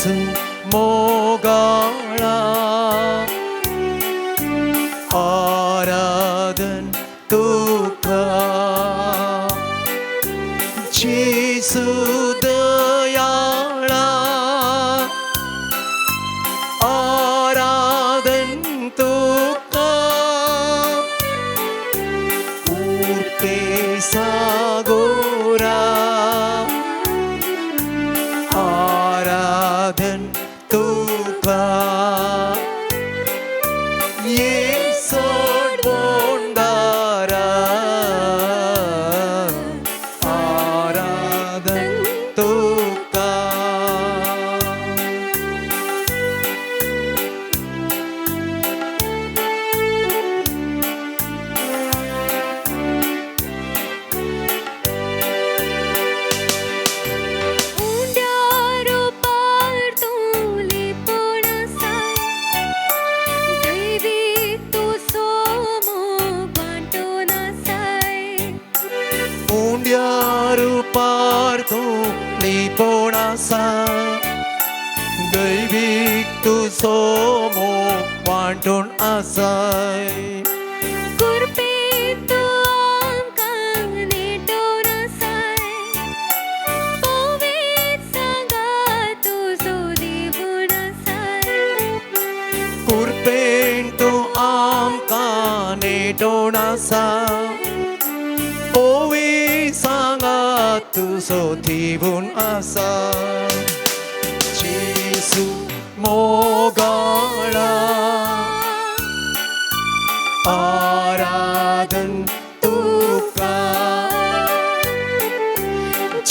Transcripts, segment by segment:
जेसू मोगाळा आराधन तुका जेसू दयाळा आराधन तुका उर्पे सागोरा आराधन तुका येसोड बोंडारा आराधन तुका. उंड्यारो पार तूं लिपोण आसा दैवी तूं सोमो वांटून आसाय. उंड्यार पार तूं लिपोण आसा दैवीक तूं सोमो वांटून आसाय. कुरपेन तूं आमकां नेटोवन आसाय पोवेत सांगा तुजो दिवून आसाय. कुरपेन तूं आमकां नेटोवन आसा पोवी सांगा तुजो दिवून आसा. जेसू मोगाळा आराधन तुका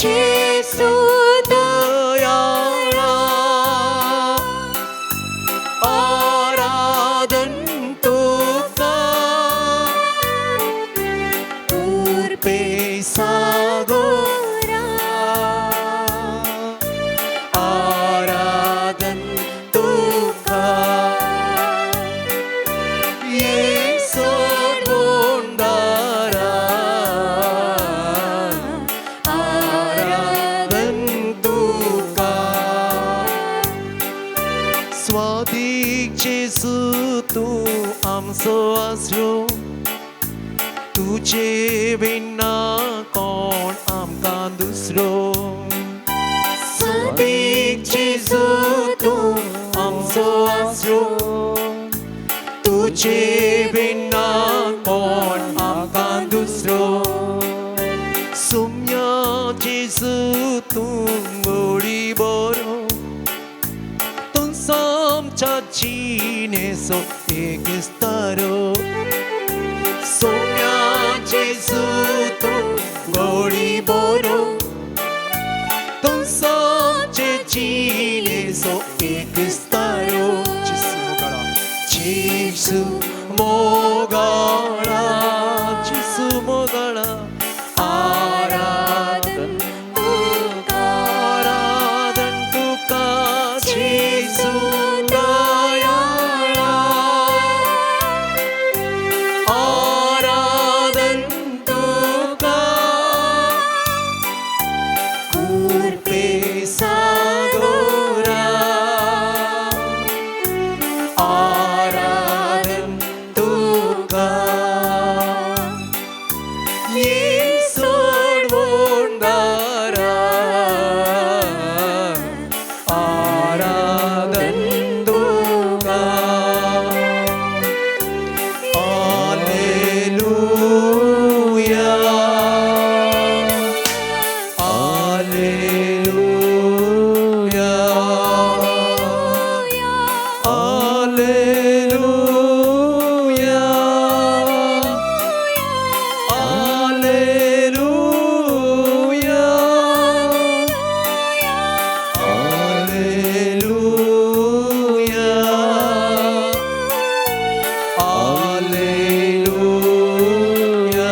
जेसू दयाळा आराधन तुका उर्पे सागोरा आराधन तुका येसोड बोंडारा आराधन तुका. स्वादीक जेसू तूं आमचो आसरो तुजे विना कोण आमकां दुसरो. स्वादीक जेसू तूं आमचो आसरो तुजे विना कोण आमकां दुसरो. सुम्या जेसू तूं गोडी बरो तूं आमच्या जिणेचो एक तारो. सोम्या जेसू तूं गोडी बरो तूं आमचे जिणेचो एक तारो. जेसू मोगाळा जेसू मोगाळा आराधन तुका आराधन तुका जेसू दयाळा आराधन तुका कुरपे सागोरा आराधन तुका येसोड बोंडारा आराधन तुका. Alleluia, Alleluia, Alleluia, Alleluia, Alleluia, Alleluia, Alleluia, Alleluia, Alleluia,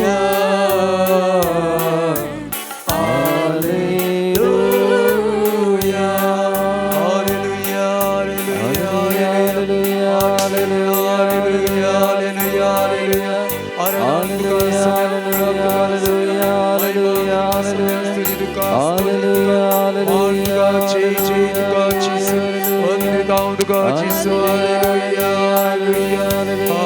Alleluia, Alleluia, Alleluia, Alleluia, Alleluia, Alleluia, Alleluia, तुका जेजू. Hallelujah, hallelujah.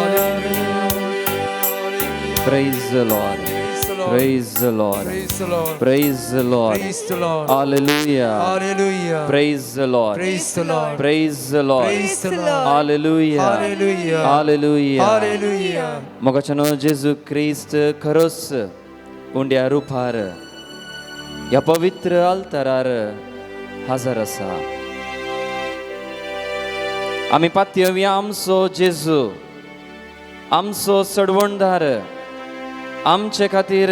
Praise the Lord. Praise the Lord. Praise the Lord. Praise the Lord. Praise the Lord. Hallelujah. Hallelujah. Praise the Lord. Praise the Lord. Praise the Lord. Praise the Lord. Hallelujah. Hallelujah. Hallelujah. Hallelujah. मोगाच्यानो जेजू क्रिस्त खरोच उंड्या रुपार ह्या पवित्र आल्तारार हजर आसा. आमी पातयेवया आमचो जेजू, आमचो सडवणदार, आमचे खातीर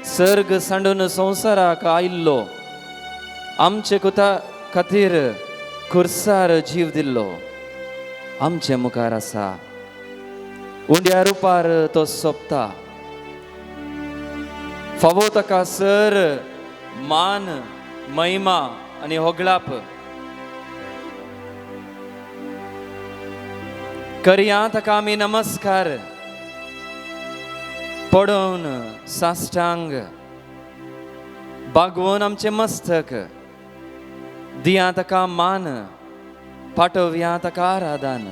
सर्ग सांडून संवसाराक आयिल्लो, आमचे कुता खातीर खुर्सार जीव दिल्लो, आमचे मुखार आसा. उंड्या रुपार तो सोंपता. फावो ताका सर मान, महिमा आनी होगळाप. करया ताका आमी नमस्कार, पडोवन साश्टांग, बागवोन आमचें मस्तक, दिया ताका मान, पाठोवया ताका आराधन.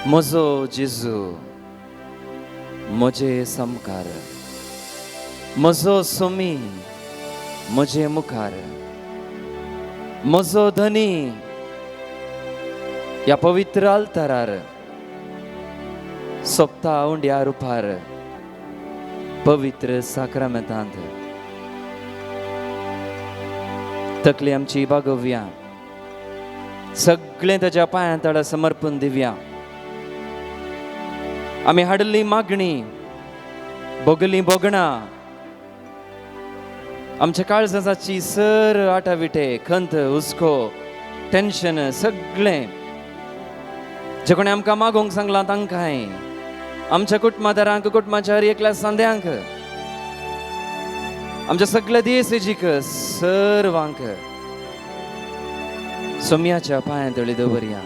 म्हजो जेजू म्हजे सामकार, म्हजो सोमी म्हजे मुखार, म्हजो धनी ह्या पवित्र आल्तारार सोंपता उंड्या रुपार पवित्र साक्रामेंतांत. तकली आमची बागोवया, सगळें ताच्या पांयां तळा समर्पण दिवया. आमी हाडली मागणी, भोगली भोगणां, आमच्या काळजाची सर आटाविटे, खंत, हुस्को, टेन्शन सगळें जे कोणें आमकां मागोवंक सांगलां तांकांय, आमच्या कुटुंबादारांक, कुटुंबाच्या हर एकल्या सांद्यांक, आमच्या सगल्या देसेजीक, सर्वांक सोम्याच्या पांयां तळी दवरया.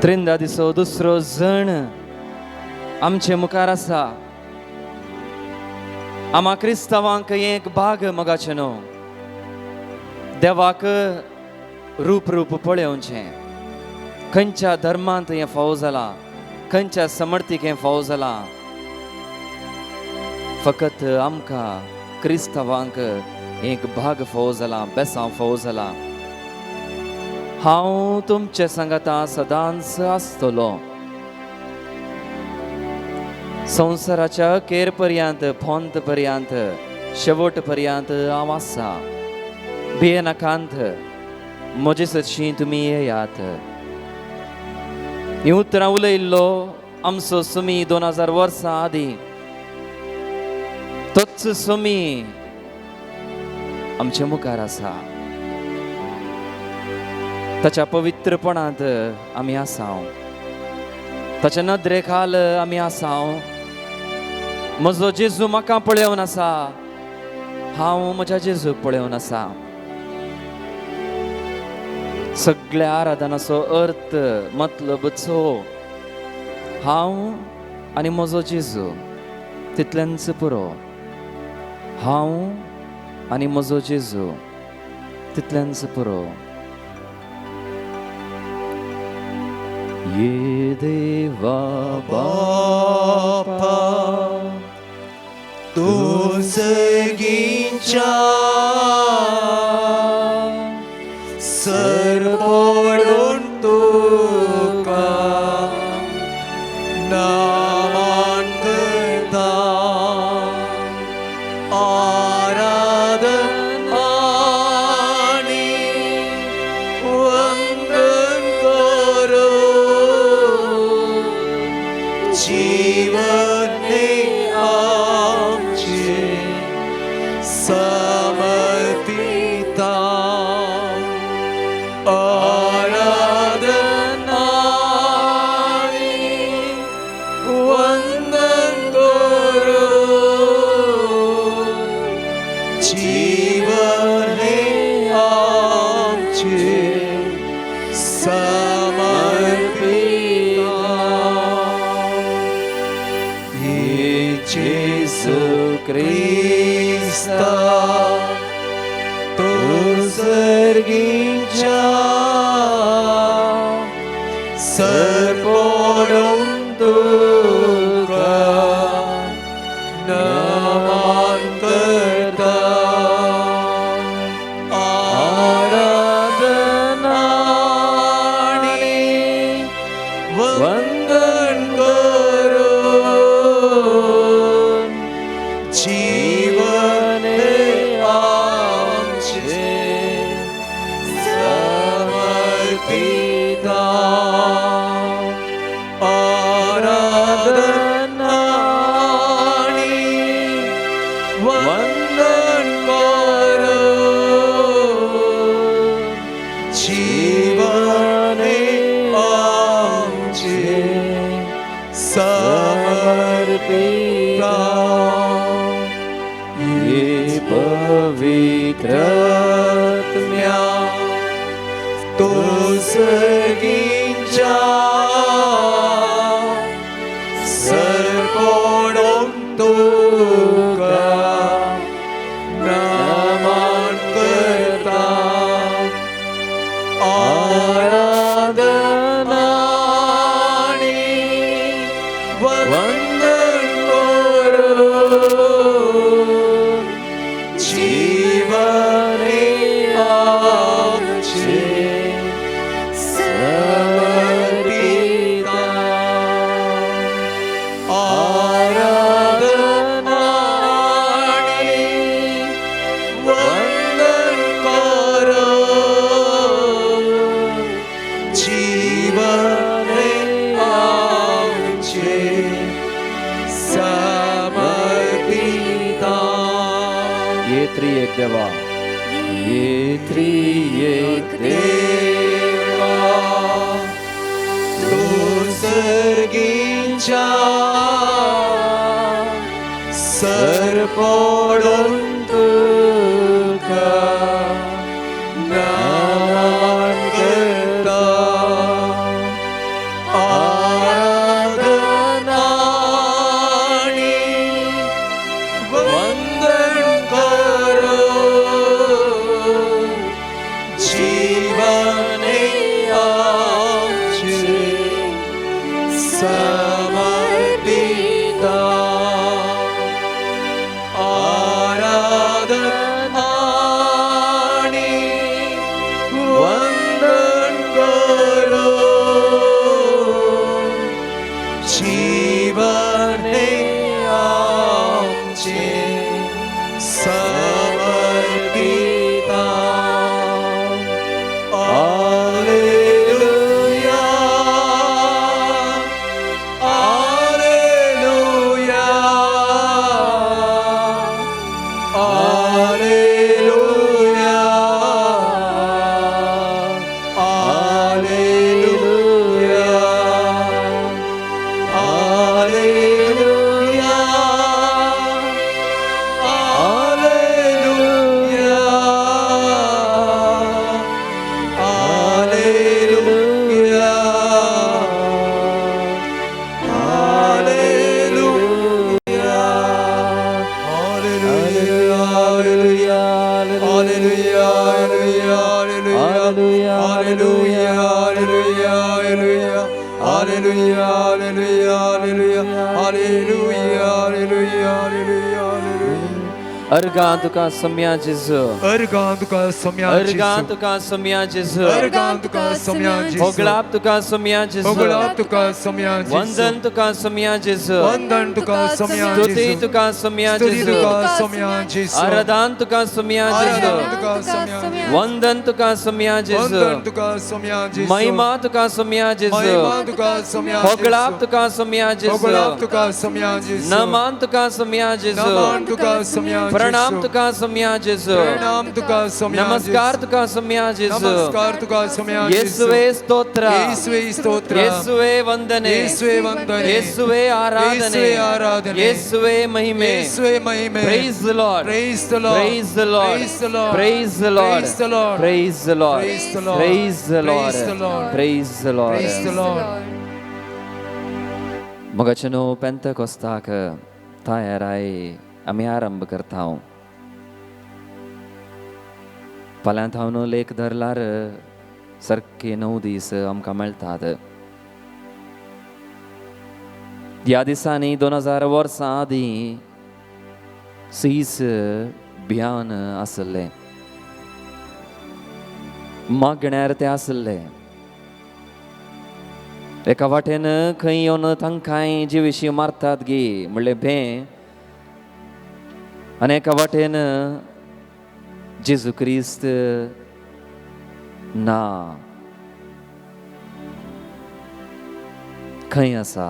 त्रिंदा दिसो दुसरो जण आमचे मुखार आसा. आमा क्रिस्तांवांक एक भाग मोगाचें न्हू, देवाक रूप रूप पळोवचें. खंयच्या धर्मांत हें फावो जालां, खंयच्या समर्थीक हें फावो जालां, फकत आमकां क्रिस्तांवांक एक भाग फावो जालां, बेसांव फावो जालां. हांव तुमचे सांगाता सदांच आसतलो, संवसाराच्या अखेर पर्यंत, फोंत पर्यंत, शेवट पर्यंत हांव आसा. भियेनाकांत, म्हजे सरशीं तुमी येयात. हीं उतरां उलयल्लो आमचो सुमी 2000 वर्सां आदीं, तोच सुमी आमचे मुखार आसा. ताच्या पवित्रपणांत आमी आसाव, ताच्या नदरे खाल आमी आसाव. म्हजो जेजू म्हाका पळोवन आसा, हांव म्हज्या जेजूक पळोवन आसा. सगळ्या आराधनाचो अर्थ मतलब चो हांव आनी म्हजो जेजू, तितलेंच पुरो. हांव आनी म्हजो जेजू, तितलेंच पुरो. ये देवा बापा तूं सगींच्या सर पडून तुका नामान करता, आराधन आनी वंदन करो, जीवन आमचे समर्पित. सर्गींच्या सरपोडून तुका नमन करता. आराधना आनी वंदन करून जीवन आमचे समर्पिता. आराधना आनी वंदन करून जीवन आमचे समर्पिता. ये पवित्र आत्म्या तो सर्गींच्या सरपोडून तुका नमन करता. आराधना आनी वंदन करून जीवन आमचे समर्पिता. आराधना आनी वंदन करून जीवन आमचे समर्पिता. ये त्रिएक देवा, ये त्रिएक देवा तू सर्गींच्या सरपोडून तुका नमन करता. आराधना आनी वंदन करून जीवन आमचे समर्पिता. आराधना आनी वंदन करून जीवन आमचे समर्पिता. Alleluia, Alleluia, Alleluia, Alleluia, Alleluia, Alleluia, Alleluia, Alleluia, Alleluia, Alleluia, Alleluia, Alleluia, Alleluia, Alleluia, Alleluia, Alleluia, Alleluia, Alleluia, Alleluia, Alleluia. अर्गां तुका सम्या जेजू, अर्गां तुका सम्या अर्गां तुका सम्या जेजू, अर्गां तुका सम्या जेजू, होगळाप तुका सम्या जेजू, होगळाप तुका सम्या जेजू, वंदन तुका सम्या जेजू, वंदन तुका सम्या स्तुती जेजू, तुका सम्या स्तुती जेजू, तुका सम्या जेजू, आराधन तुका सम्या जेजू, आराधन तुका सम्या जेजू, वंदन तुका सम्या जेजू, वंदन तुका सम्या जेजू, महिमा तुका सम्या जेजू, महिमा तुका सम्या जेजू, होगळाप तुका सम्या जेजू, होगळाप तुका सम्या जेजू, नमन तुका सम्या जेजू, नमन तुका सम्या जेजू, प्रणाम तुका सम्या जेजू, प्रणाम तुका सम्या नमस्कार जेजू, तुका सम्या जेजू, नमस्कार तुका सम्या जेजू, येसुवे स्तोत्र, येसुवे स्तोत्र, येसुवे वंदने, येसुवे वंदने, येसुवे आराधने, येसुवे आराधने, येसुवे महिमे, येसुवे महिमे. Praise the Lord. Praise the Lord. Praise the Lord. Praise the Lord. Praise the Lord. Praise the Lord. Praise the Lord. Praise the Lord. Praise the Lord. Praise the Lord. Praise the Lord. Praise the Lord. मोगाचे न्हू पेंतकोस्ताक तयाराय आमी आरंभ करता. फाल्यां थावन लेख धरल्यार सारके 9 दीस आमकां मेळटात. ह्या दिसांनी 2000 वर्सां आदीं सीस भियान आसले, मागण्यार ते आसले. एका वाटेन खंय येवन तांकांय जिविशी मारतात गी म्हणलें भें, आनी एका वाटेन जेजू क्रिस्त ना खंय आसा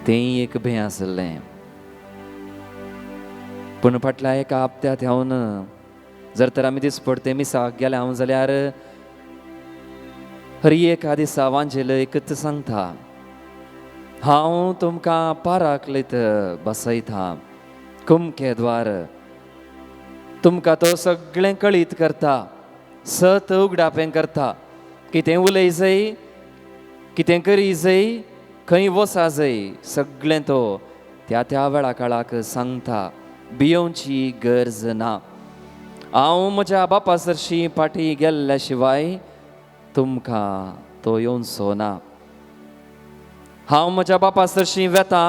तेंय एक भें आसलें. पूण फाटल्या एका हप्त्यांत हांव जर तर आमी दिसपडते मिसाक गेले हांव जाल्यार हर एका दिसा वांजेल एकच सांगता, हांव तुमकां पाराकलीत बसयता कुमके द्वार, तुमकां तो सगळें कळीत करता, सत उगडापें करता, कितें उलय जाय, कितें करी जाय, खंय वसा जाय, सगळें तो त्या त्या वेळा काळाक सांगता. भियोवची गरज ना. हांव म्हज्या बापा सरशी फाटीं गेल्ल्या शिवाय तुमकां तो येवचो ना. हांव म्हज्या बापा सरशी वेता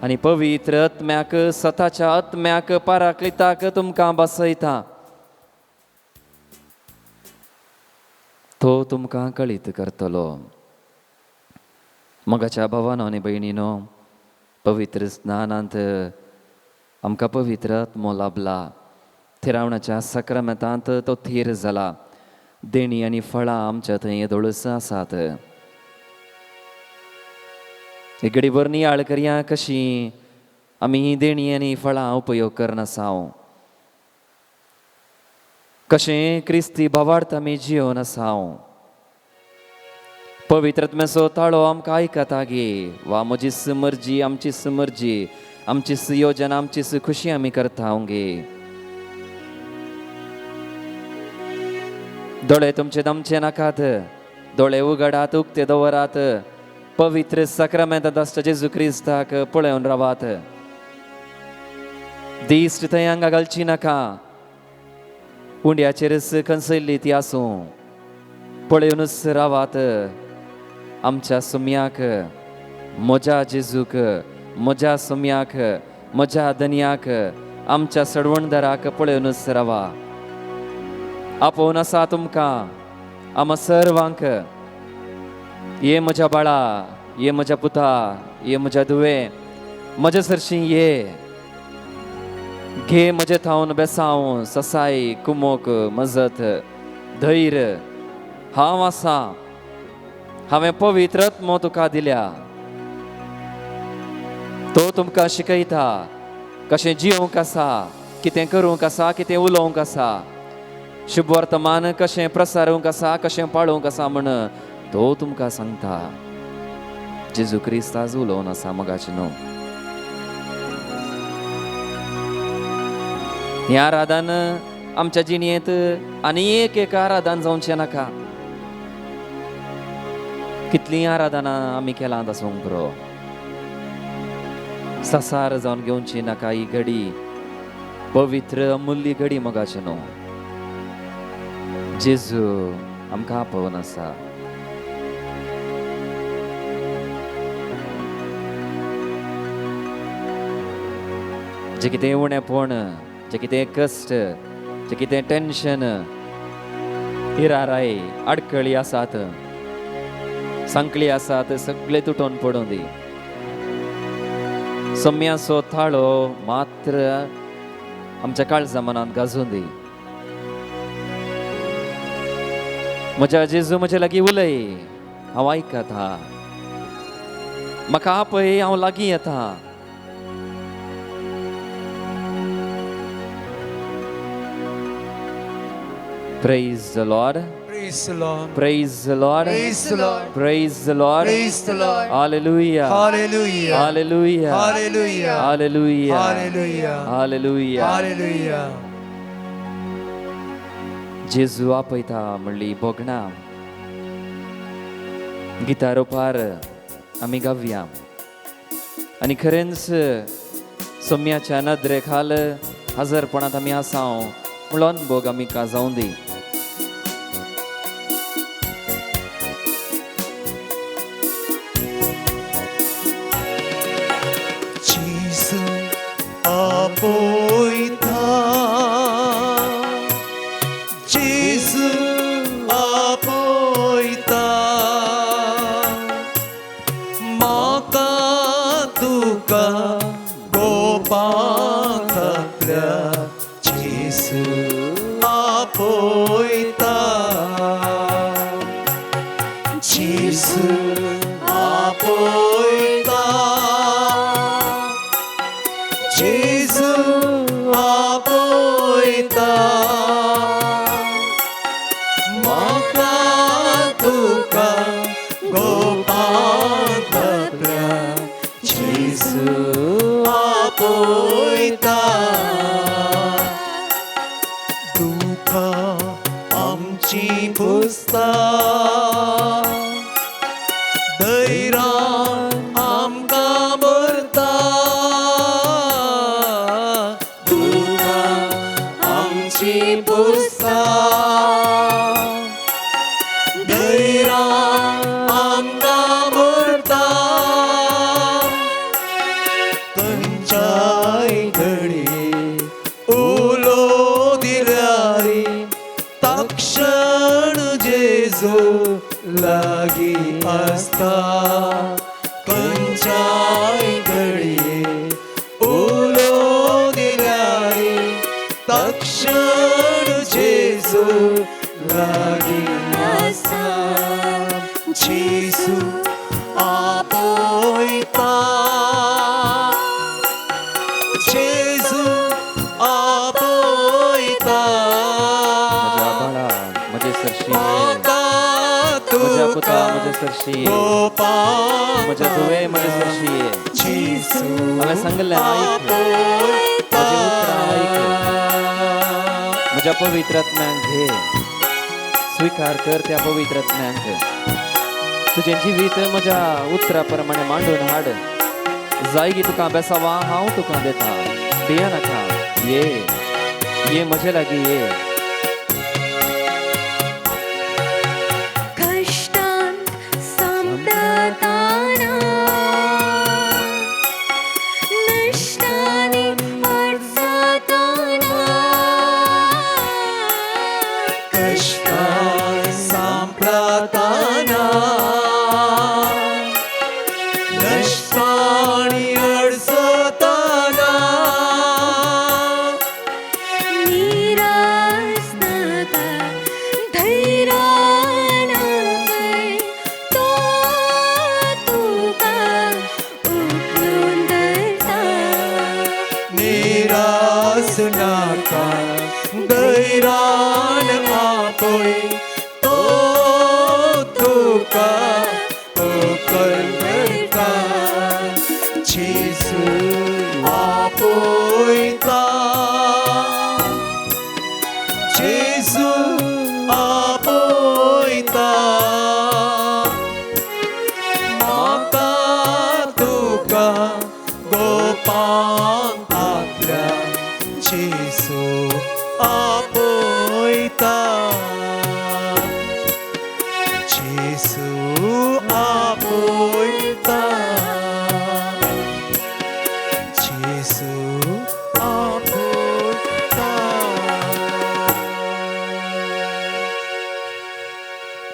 आनी पवित्र आत्म्याक, सताच्या आत्म्याक, पाराक्लिताक तुमकां बसयता, तो तुमकां कळीत करतलो. मोगाच्या भावानो आनी भयणीनो, पवित्र स्नानांत आमकां पवित्र आत्मो लाभला. थिरावणाच्या सक्रमेंतांत तो थीर जाला. देणी आनी फळां आमच्या थंय येदोळच आसात. एक घडीभर नियाळ करया कशी आमी ही देणी आनी फळां उपयोग करनासा, कशें क्रिस्ती भावार्थ आमी जियोन आसा. पवित्र आत्म्याचो ताळो आमकां आयकता गे, वा म्हजीच मर्जी, आमचीच मर्जी, आमचीच योजना, आमचीच खुशी आमी करता गे. दोळे तुमचे दमचे नाकात, दोळे उगडात, उक्ते दवरात, पवित्र साक्रामेंतांत आसता जेजू क्रिस्ताक पळोवन रावात. दिश्ट थंय हांगा घालची नाका, उंड्याचेरच खंसयल्ली ती आसूं, पळोवनच रावात आमच्या सुम्याक, म्हज्या जेजूक, म्हज्या सुम्याक, म्हज्या धनयाक, आमच्या सडवणदाराक पळोवनच रावा. आपोवन आसा तुमकां आमा सर्वांक, ये म्हज्या बाळा, ये म्हज्या पुता, ये म्हज्या धुवे, म्हज्या सरशी ये, घे म्हजे थावन बेसांव, ससाय, कुमोक, मजत, धैर्य. हांव आसा, हांवें पवित्र आत्मो तुका दिल्या, तो तुमकां शिकयता कशें जियोंक आसा, कितें करूंक आसा, कितें उलोवंक आसा, शुभ वर्तमान कशें प्रसारूंक आसा, कशें पाळोवंक आसा म्हण तो तुमकां सांगता. जेजू क्रिस्त आज उलोवन आसा मोगाचे न्हू. हें आराधन आमच्या जिणेंत आनी एक एक आराधन जावचें नाका. कितलीं आराधनां आमी केलां आसूंक पुरो, ससार जावन घेवची नाका ही घडी, पवित्र अमूल्य घडी मोगाचे न्हू. जेजू आमकां आपोवन आसा. जे कितें उणेपण, जे कितें कश्ट, जे कितें टेन्शन, हिराराय, आडखळी आसात, सांकळी आसात, सगळे तुटोवन पडूं दी. सम्याचो थाळो मात्र आमच्या काळजा मनांत गाजूं दी. म्हज्या जेजू म्हज्या लागीं उलय, हांव आयकता, म्हाका आपय, हांव लागीं येता. Praise the Lord. Praise the Lord. Praise the Lord. Praise the Lord. Praise the Lord. Praise the Lord. Hallelujah. Hallelujah. Hallelujah. Hallelujah. Hallelujah. Hallelujah. Hallelujah. Hallelujah. जेजू आपयता म्हणली भोगणां गितां रोपार आमी गावया आनी खरेंच सोम्याच्या नदरे खाल हजरपणांत आमी आसाव. म्हणलो अनभोग आमी का जावं दी. जेजू आपयता, जेजू आपयता, म्हाका तुका गोपांक आपल्या जेजू आपयता, जेजू आपयता, जेजू आपयता, म्हाका तुका गोपांक आपल्या जेजू आपयता. दुखां आमची पुसता, धैर्यान आमकां भरता, दुखां आमची पुसता, धैर्यान आमकां भरता, खंयच्याय घडये उलो दिल्यार तक्षण जेजू लागीं आसता, खंयच्याय घडये उलो दिल्यार तक्षण जेजू लागीं आसता, जेजू आपयता, जेजू आपयता, म्हज्या बाळा म्हजे सरशी ये, म्हाका म्हज्या पुता तुका म्हजे सरशी ये, गोपांक म्हज्या धुवे म्हजे सरशी ये. जेजू हांवें सांगिल्लें आयक, म्हजी उतरां आयक, म्हज्या पवित्र आत्म्यांक घे, स्विकार कर त्या पवित्र आत्म्यांक. तुजें जिवीत म्हज्या उतरा प्रमाणे मांडून हाड. जायगी तुका बेसावा हांव तुका दिता, भिया नाका, ये ये म्हजे लागीं ये. कष्टांत सांपडताना, नश्टांनी अडचताना, कष्टां सांपडताना, नश्टांनी अडचताना, निरास नाका, धैर्यान आपय, तो तुका उखलून धरता. निरास नाका, धैर्यान आपय, तो तुका उखल धरता, जेजू आपयता, जेजू आपयता, म्हाका तुका गोपांक आपल्या जेजू आपयता, जेजू आपयता, जेजू आपयता.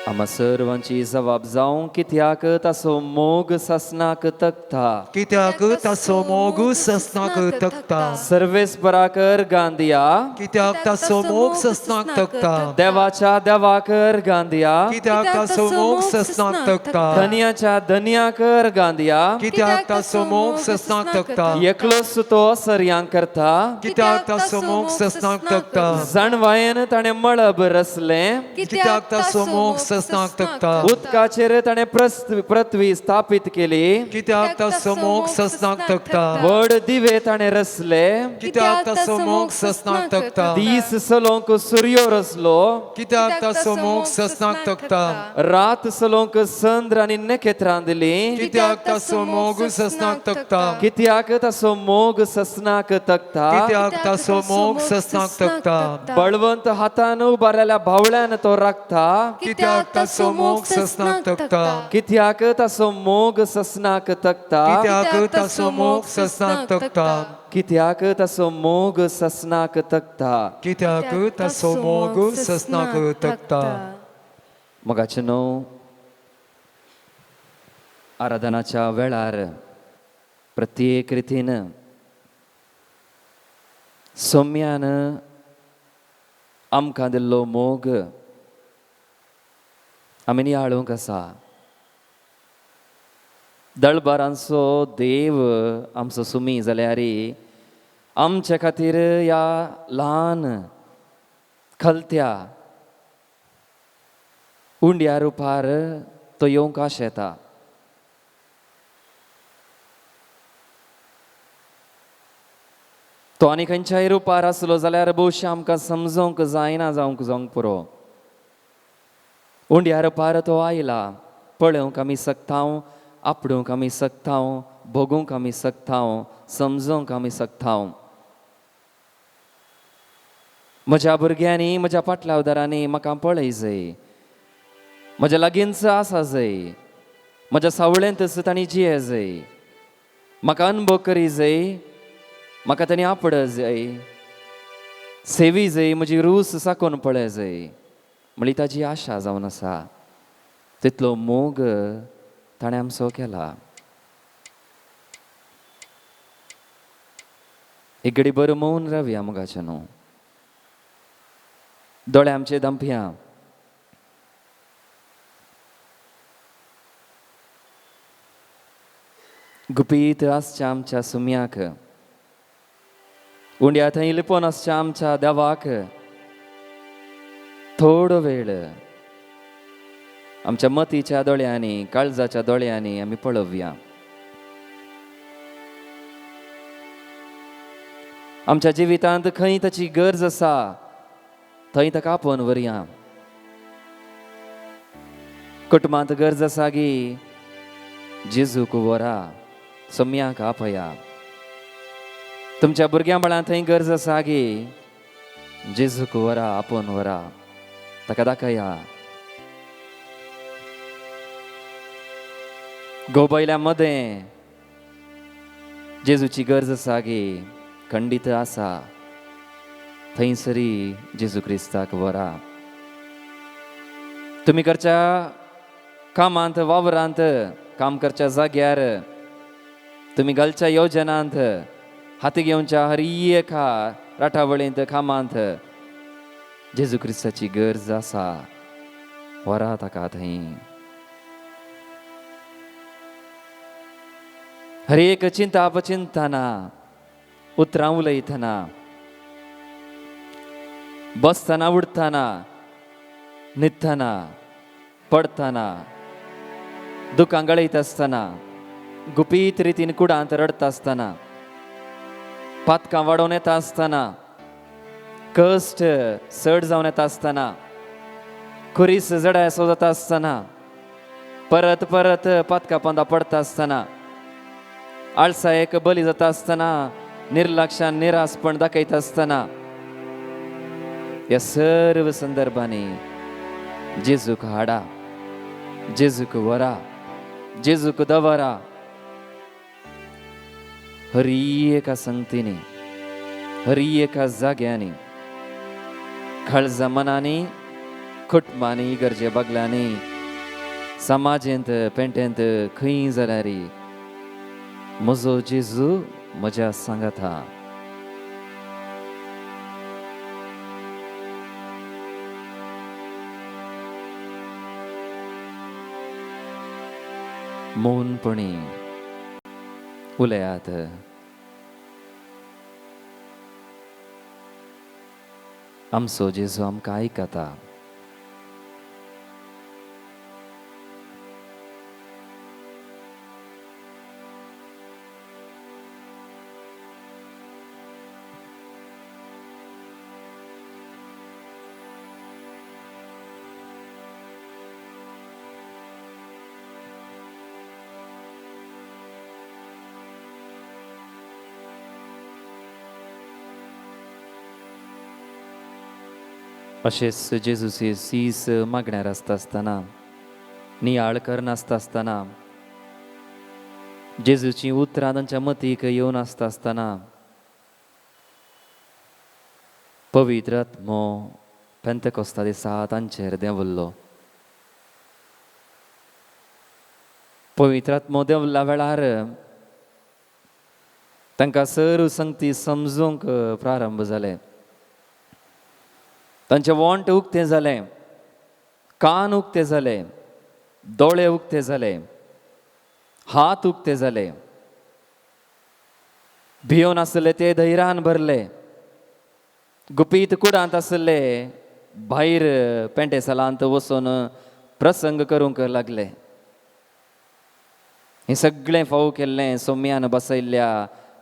आम्हा सर्वांची जबाब जावं, कित्याक ताचो मोग सासनाक तकता. कित्याक ताचो मोग ससनाक तकता, सर्वेस्पराकर गांधिया, कित्याक ताचो मोग ससनाक तकता, देवाच्या देवाकर गांधिया, कित्याक ताचो मोग ससनाक तकता, धनियाच्या धनियाकर गांधिया, कित्याक ताचो मोग ससनाक तकता, एकलोच तो सर्यांक करता, कित्याक ताचो मोग ससनाक तकता, जाणवायेन ताणें मळब रचलें, कित्याक ताचो मोग ससनाक तकता। उदकाचेर ताणें पृथ्वी स्थापीत केली। कित्याक ताचो मोग ससनाक तकता। व्हड दिवे ताणें रचले। कित्याक ताचो मोग ससनाक तकता। दीस चलोवंक सुर्यो रचलो। कित्याक ताचो मोग ससनाक तकता। रात चलोवंक चंद्र आनी नखेत्रां दिली। कित्याक ताचो मोग ससनाक तकता। कित्याक ताचो मोग ससनाक तकता। कित्याक ताचो मोग ससनाक तकता। बळवंत हातान उबारलेल्या बावळ्यान तो राखता। कित्याक ताचो मोग ससनाक तकता। कित्याक ताचो मोग ससनाक तकता। कित्याक ताचो मोग ससनाक तकता। कित्याक ताचो मोग ससनाक तकता। कित्याक ताचो मोग ससनाक तकता। मोगाचें न्हू आराधनाच्या वेळार प्रत्येक रितीन सोम्यान आमकां दिल्लो मोग आमी नियाळूंक आसा। दळबारांचो देव आमचो सुमी जाल्यार आमचे खातीर ह्या ल्हान खलत्या उंड्या रुपार तो येवंक आशेता। तो आनी खंयच्याय रुपार आसलो जाल्यार भोवशा आमकां समजोवंक जायना जावंक जावंक पुरो। उंड्या रुपार तो आयला, पळोवंक आमी शकता, आपडूंक आमी शकता, भोगूंक आमी शकता, समजोवंक आमी शकता। म्हज्या भुरग्यांनी म्हज्या पाटलावदारांनी म्हाका पळय जाय, म्हज्या लागींच आसा जाय, म्हज्या सावळेंतच तांणी जिये जाय, म्हाका अनुभव करी जाय, म्हाका तांणी आपड जाय, सेवी जाय, म्हजी रूस साकोन पळय जाय म्हळी ताजी आशा जावन आसा। तितलो मोग ताणें आमचो केला। एक घडी बरो मौन रावया मोगाचें न्हू, दोळे आमचे दांपया। गुपीत आसच्या आमच्या सुम्याक, उंड्या थंय लिपोवन आसच्या आमच्या देवाक थोडो वेळ आमच्या मतीच्या दोळ्यांनी काळजाच्या दोळ्यांनी आमी पळोवया। आमच्या जिवितांत खंय ताची गरज आसा थंय ताका आपोवन व्हरया। कुटुंबांत गरज आसा गी जेजूक व्हरा, सोम्याक आपया। तुमच्या भुरग्यां बाळां थंय गरज आसा गी जेजूक व्हरा, आपोवन व्हरा, ताका दाखया। गोबयल्या मदें जेजूची गरज आसा गी खंडीत आसा, थंयसरी जेजू क्रिस्ताक व्हरा। तुमी करच्या कामांत वावरांत, काम करच्या जाग्यार, तुमी घालच्या योजनांत, हाती घेवच्या हर एका राटावळींत कामांत जेजू क्रिस्ताची गरज आसा, व्हरा ताका थंय। हर एक चिंता अपचिंतना, उतरां उलयतना, बसतना, उठतना, न्हिदतना, पडतना, दुकां गळयत आसतना, गुपीत रितीन कुडांत रडटा आसतना, पातकां वाडोवन येता आसतना, कश्ट चड जावन येता आसतना, खुरीस जडायसो जाता आसतना, परत परत पातकां पोंदा पडटा आसतना, आळसायेक बली जाता आसतना, निर्लक्षान निरासपण दाखयता आसतना, ह्या सर्व संदर्भांनी जेजूक हाडा, जेजूक व्हरा, जेजूक दवरा। हर एका संगतीनी, हर एका जाग्यांनी, काळजा मनांनी, कुटुंबांनी, गरजे बागल्यांनी, समाजेंत, पेंटेंत, खंय जाल्यार म्हजो जेजू म्हज्या सांगाता। मौनपणी उलयात। आमचो जेजू आमकां आयकता। अशेंच जेजूचे सीस मागण्यार आसता आसतना, नियाळ करनासता आसतना, जेजूचीं उतरां तांच्या मतीक येवन आसता आसतना पवित्र आत्मो पेंतेकोस्ता दिसा तांचेर देंवल्लो. पवित्र आत्मो देंवल्या वेळार तांकां सर संगती समजूंक प्रारंभ जालें. तांचें वोंट उक्तें जालें, कान उक्ते जाले, दोळे उक्ते जाले, हात उक्ते जाले. भियोन आसले ते धैर्यान भरले. गुपीत कुडांत आसले भायर पेंटेसालांत वचून प्रसंग करूंक लागले. हें सगळें फावो केल्लें सोम्यान बसयल्ल्या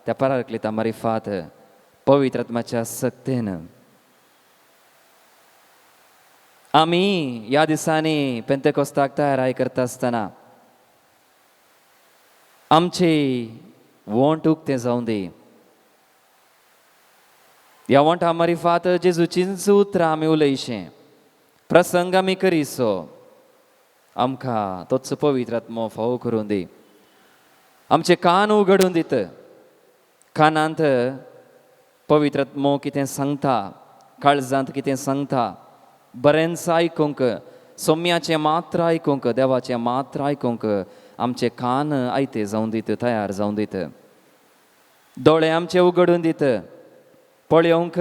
त्या पराक्लिता मारिफात पवित्र आत्माच्या सक्तेन. आमी ह्या दिसांनी पेंतेकोस्ताक तयाराय करता आसतना आमची वोंट उक्तें जावं दी. ह्या वोंटा मारिफात जेजूचींच उतरां आमी उलयशें, प्रसंग आमी करीसो. आमकां तोच पवित्र आत्मो फावो करून दी. आमचे कान उगडून दित. कानांत पवित्र आत्मो कितें सांगता, काळजांत कितें सांगता, बरेंच आयकूंक, सोम्याचें मात्र आयकूंक, देवाचें मात्र आयकूंक आमचे कान आयते जावन दित, तयार जावन दित. दोळे आमचे उगडून दित, पळोवंक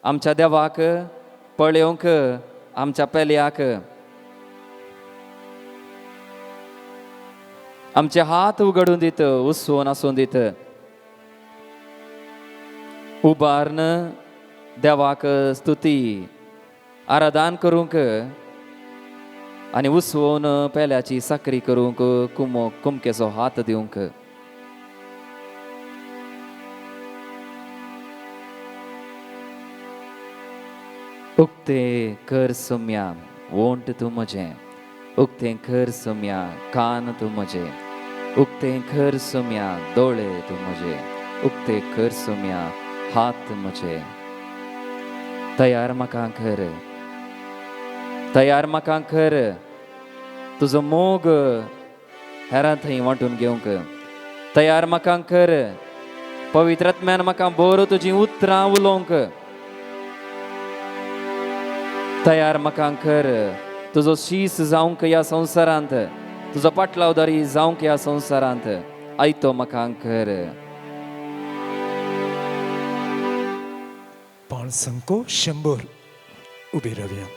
आमच्या देवाक, पळोवंक आमच्या पेल्याक. आमचे हात उगडून दित, उसवून आसून दित. उबारून देवाक स्तुती आराधन करूंक आनी उसवून पेल्याची साकरी करूंक कुमकेचो हात दिवंक. उक्ते कर सोम्या वोंट तूं म्हजें, उक्तें कर सोम्या कान तूं म्हजें, उक्तें कर सोम्या दोळे तूं म्हजे, उक्ते कर सोम्या हात म्हजे. तयार म्हाका कर, तयार म्हाका कर तुजो मोग हेरां थंय वांटून घेवंक. तयार म्हाका कर पवित्र आत्म्यान म्हाका बरो तुजीं उतरां उलोवंक. तयार म्हाका कर तुजो शीस जावंक ह्या संवसारांत, तुजो पाटलावदारी जावंक ह्या संवसारांत. आयतो म्हाका कर. पाणसंको 100 उबी रावया.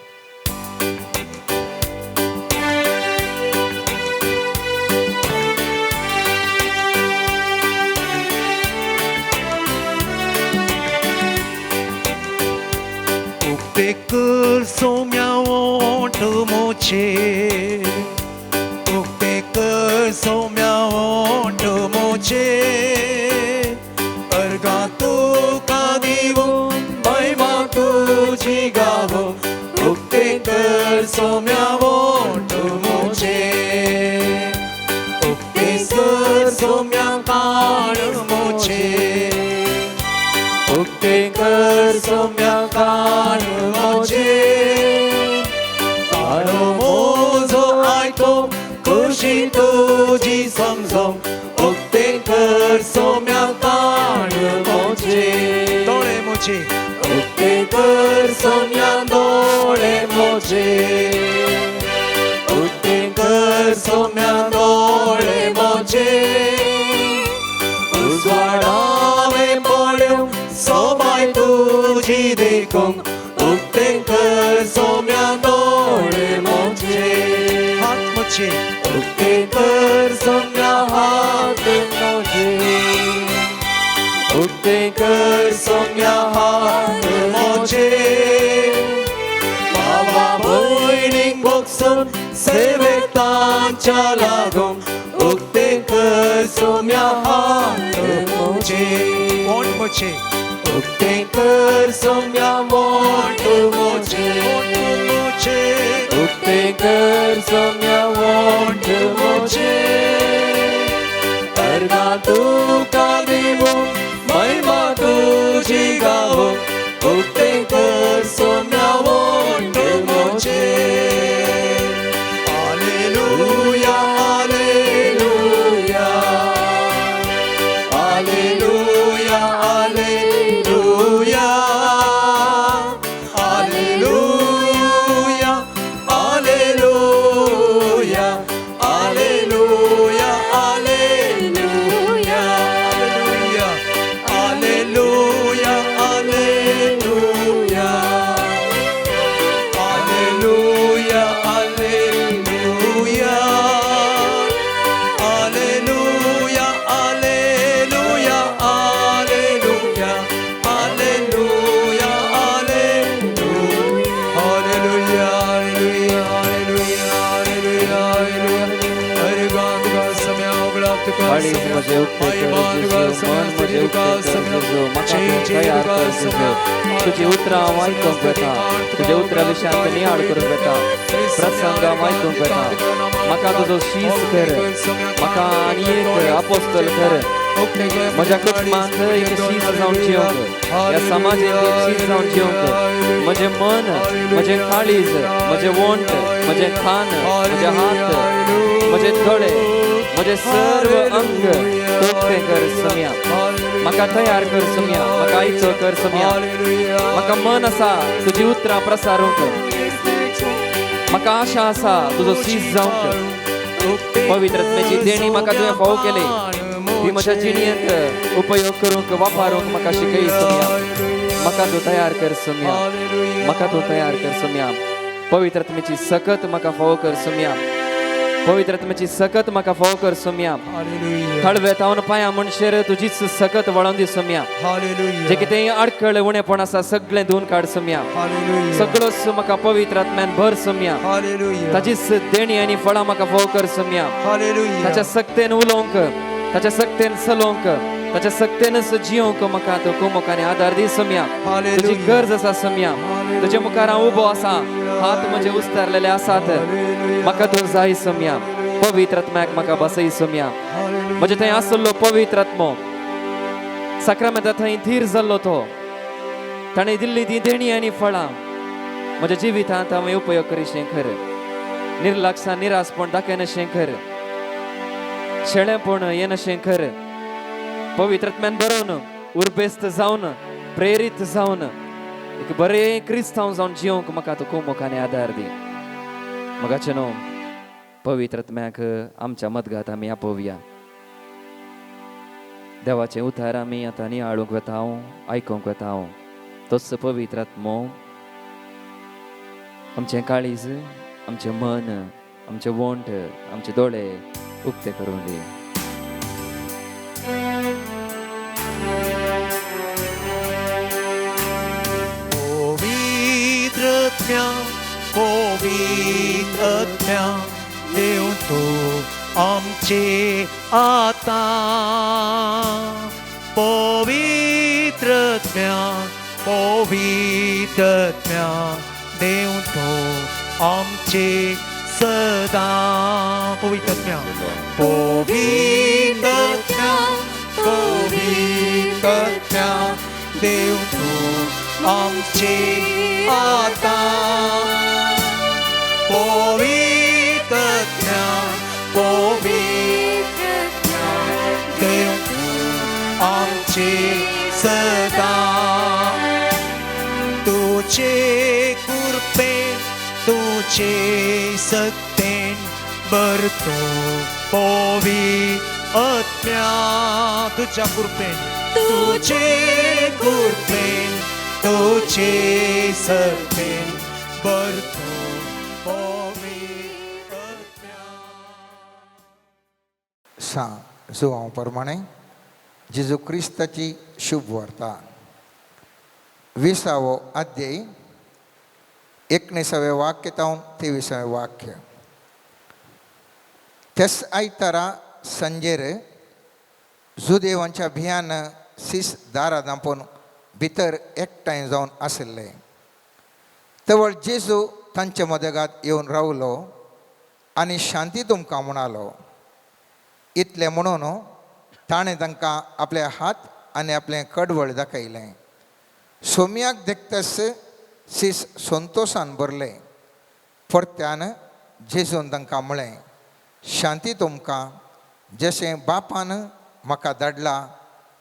उक्ते कर सोम्या ओंठ मोचे, उक्ते कर सोम्या ओंठ मोचे, अर्घा तुका दिवून महिमा तुजी गावो, उक्ते कर सोम्या ओंठ मोचे, उक्ते कर सोम्या कान मोचे, उक्ते कर सोम्या कान मोचे, कानो मोजो आयको खुशी तुजी समजो, उक्ते कर सोम्या कान मोचे, दोळे मोचे, उक्ते कर सोम्या दोळे मोचे, उक्ते कर सोम्या दोळे मोचे, उजवाडावे पळोवंक सोबाय तुजी देखूंक, उक्ते कर सोम्या दोळे मोचे, हात मोचे, उक्ते कर सोम्या हात मोचे, उक्ते कर सोम्या हात मोचे, बाबा भयणींक भोगसून सेवेक तांच्या लागूंक, उक्ते कर सोम्या हात मोचे, वोंट मोचे, उक्ते कर सोम्या वोंट मोचे, मोचे, उक्ते कर सोम्या वोंट मोचे, अर्घा तुका दिवूंक महिमा तुजी गावो, उक्ते कर सोम्या वोंट काळीज म्हजें उक्तें कर जेजू, मन म्हजें उक्तें कर जेजू, म्हाका तूं तयार कर जेजू. तुजी उतरां हांव आयकूंक वता, तुज्या उतरां विशयांत नियाळ करूंक वता, प्रसंग हांव आयकूंक वता. म्हाका तुजो शीस कर, म्हाका आनी एक आपोस्तल कर. म्हज्या कुटुंबांत एक शीस जावन जिवंक, ह्या समाजांत एक शीस जावन जिवंक. म्हजें मन, म्हजें काळीज, म्हजें वोंट, म्हजें खान, म्हजे हात, म्हजे दोळे, म्हजें सर्व अंग उक्तें कर सोम्या. म्हाका तयार कर सोम्या, म्हाका आयचो कर सोम्या. म्हाका मन आसा तुजी उतरां प्रसारूंक, म्हाका आशा आसा तुजो शीस जावंक. पवित्र आत्म्याची देणी म्हाका तुवें फावो केली, ती म्हज्या जिणेंत उपयोग करूंक, वापरूंक म्हाका शिकय सोम्या. म्हाका तूं तयार कर सोम्या, म्हाका तूं तयार कर सोम्या. पवित्र आत्म्याची सकत म्हाका फावो कर सोम्या, पवित्र आत्म्याची सकत म्हाका फावो कर सोम्या. थळवे तावन पांया म्हणशेर तुजीच सकत वळोवन दी सोम्या. जे कितेंय आडखळ उणेपण आसा सगळें धुवन काड सोम्या. सगळोच म्हाका पवित्र आत्म्यान भर सोम्या. ताचीच देणी आनी फळां म्हाका फावो कर सोम्या. ताच्या सक्तेन उलोवंक, ताच्या सक्तेन चलोवंक, ताच्या सक्तेनच जियोवंक म्हाका तूं कुमक आनी आदार दी सोम्या. तुजी गरज आसा सोम्या. तुजे मुखार हांव उबो आसा, हात म्हजे उस्तारलेले आसात. म्हाका तूं जाय सोम्या. पवित्र आत्म्याक म्हाका बसय सोम्या. म्हजे थंय आसलो पवित्र आत्मो साक्रामेंता थंय थीर जाल्लो तो, ताणें दिल्ली ती देणी आनी फळां म्हज्या जिवितांत हांवें उपयोग करीशें खर. निर्लक्षां निरासपण दाखयनाशें खर, शेळेपण येनाशें खर. पवित्र आत्म्यान बरोवन उर्बेस्त जावन प्रेरीत जावन एक बरें क्रिस्तांव जावन जिवंक म्हाका तूं कुमक आनी आदार दी. मगाचें न्हू पवित्र आत्म्याक आमच्या मदगात आमी आपोवया. देवाचें उतार आमी आतां नियाळूंक वता, आयकूंक वता. तोच पवित्र आत्मो आमचें काळीज, आमचें मन, आमचें वोंट, आमचे दोळे उक्ते करूं दी. पवित्र आत्म्या, पवित्र आत्म्या, देव तूं आमचे आतां. पवित्र आत्म्या, पवित्र आत्म्या, देव तूं आमचे सदां. पवित्र आत्म्या, पवित्र आत्म्या, पवित्र आत्म्या, देव तूं आमचे आतां. पवित्र आत्म्या, पवित्र आत्म्या, देव तूं आमचे सदां. तुझे कृपेन, तुझे सत्तेन भरतो पवित्र आत्म्या. तुझ्या कृपेन, तुझे कृपेन, तुझे सत्तेन भरतो पवित्र आत्म्या. सा जुवांव प्रमाणे जेजू क्रिस्ताची शुभ वार्ता, 20वो अध्याय, 19वें वाक्य तावन 23वें वाक्य. त्याच आयतारा संजेर जुदेवांच्या भियान सीस दारां धांपून भितर एकठांय जावन आशिल्ले. तवळ जेजू तांच्या मदगात येवन रावलो आनी शांती तुमकां म्हणालो. इतलें म्हणून ताणें तांकां आपले हात आनी आपलें कडवळ दाखयलें. सोम्याक देखतस सीस संतोशान भरले. परत्यान जेजून तांकां म्हळें, शांती तुमकां, जशें बापान म्हाका धाडला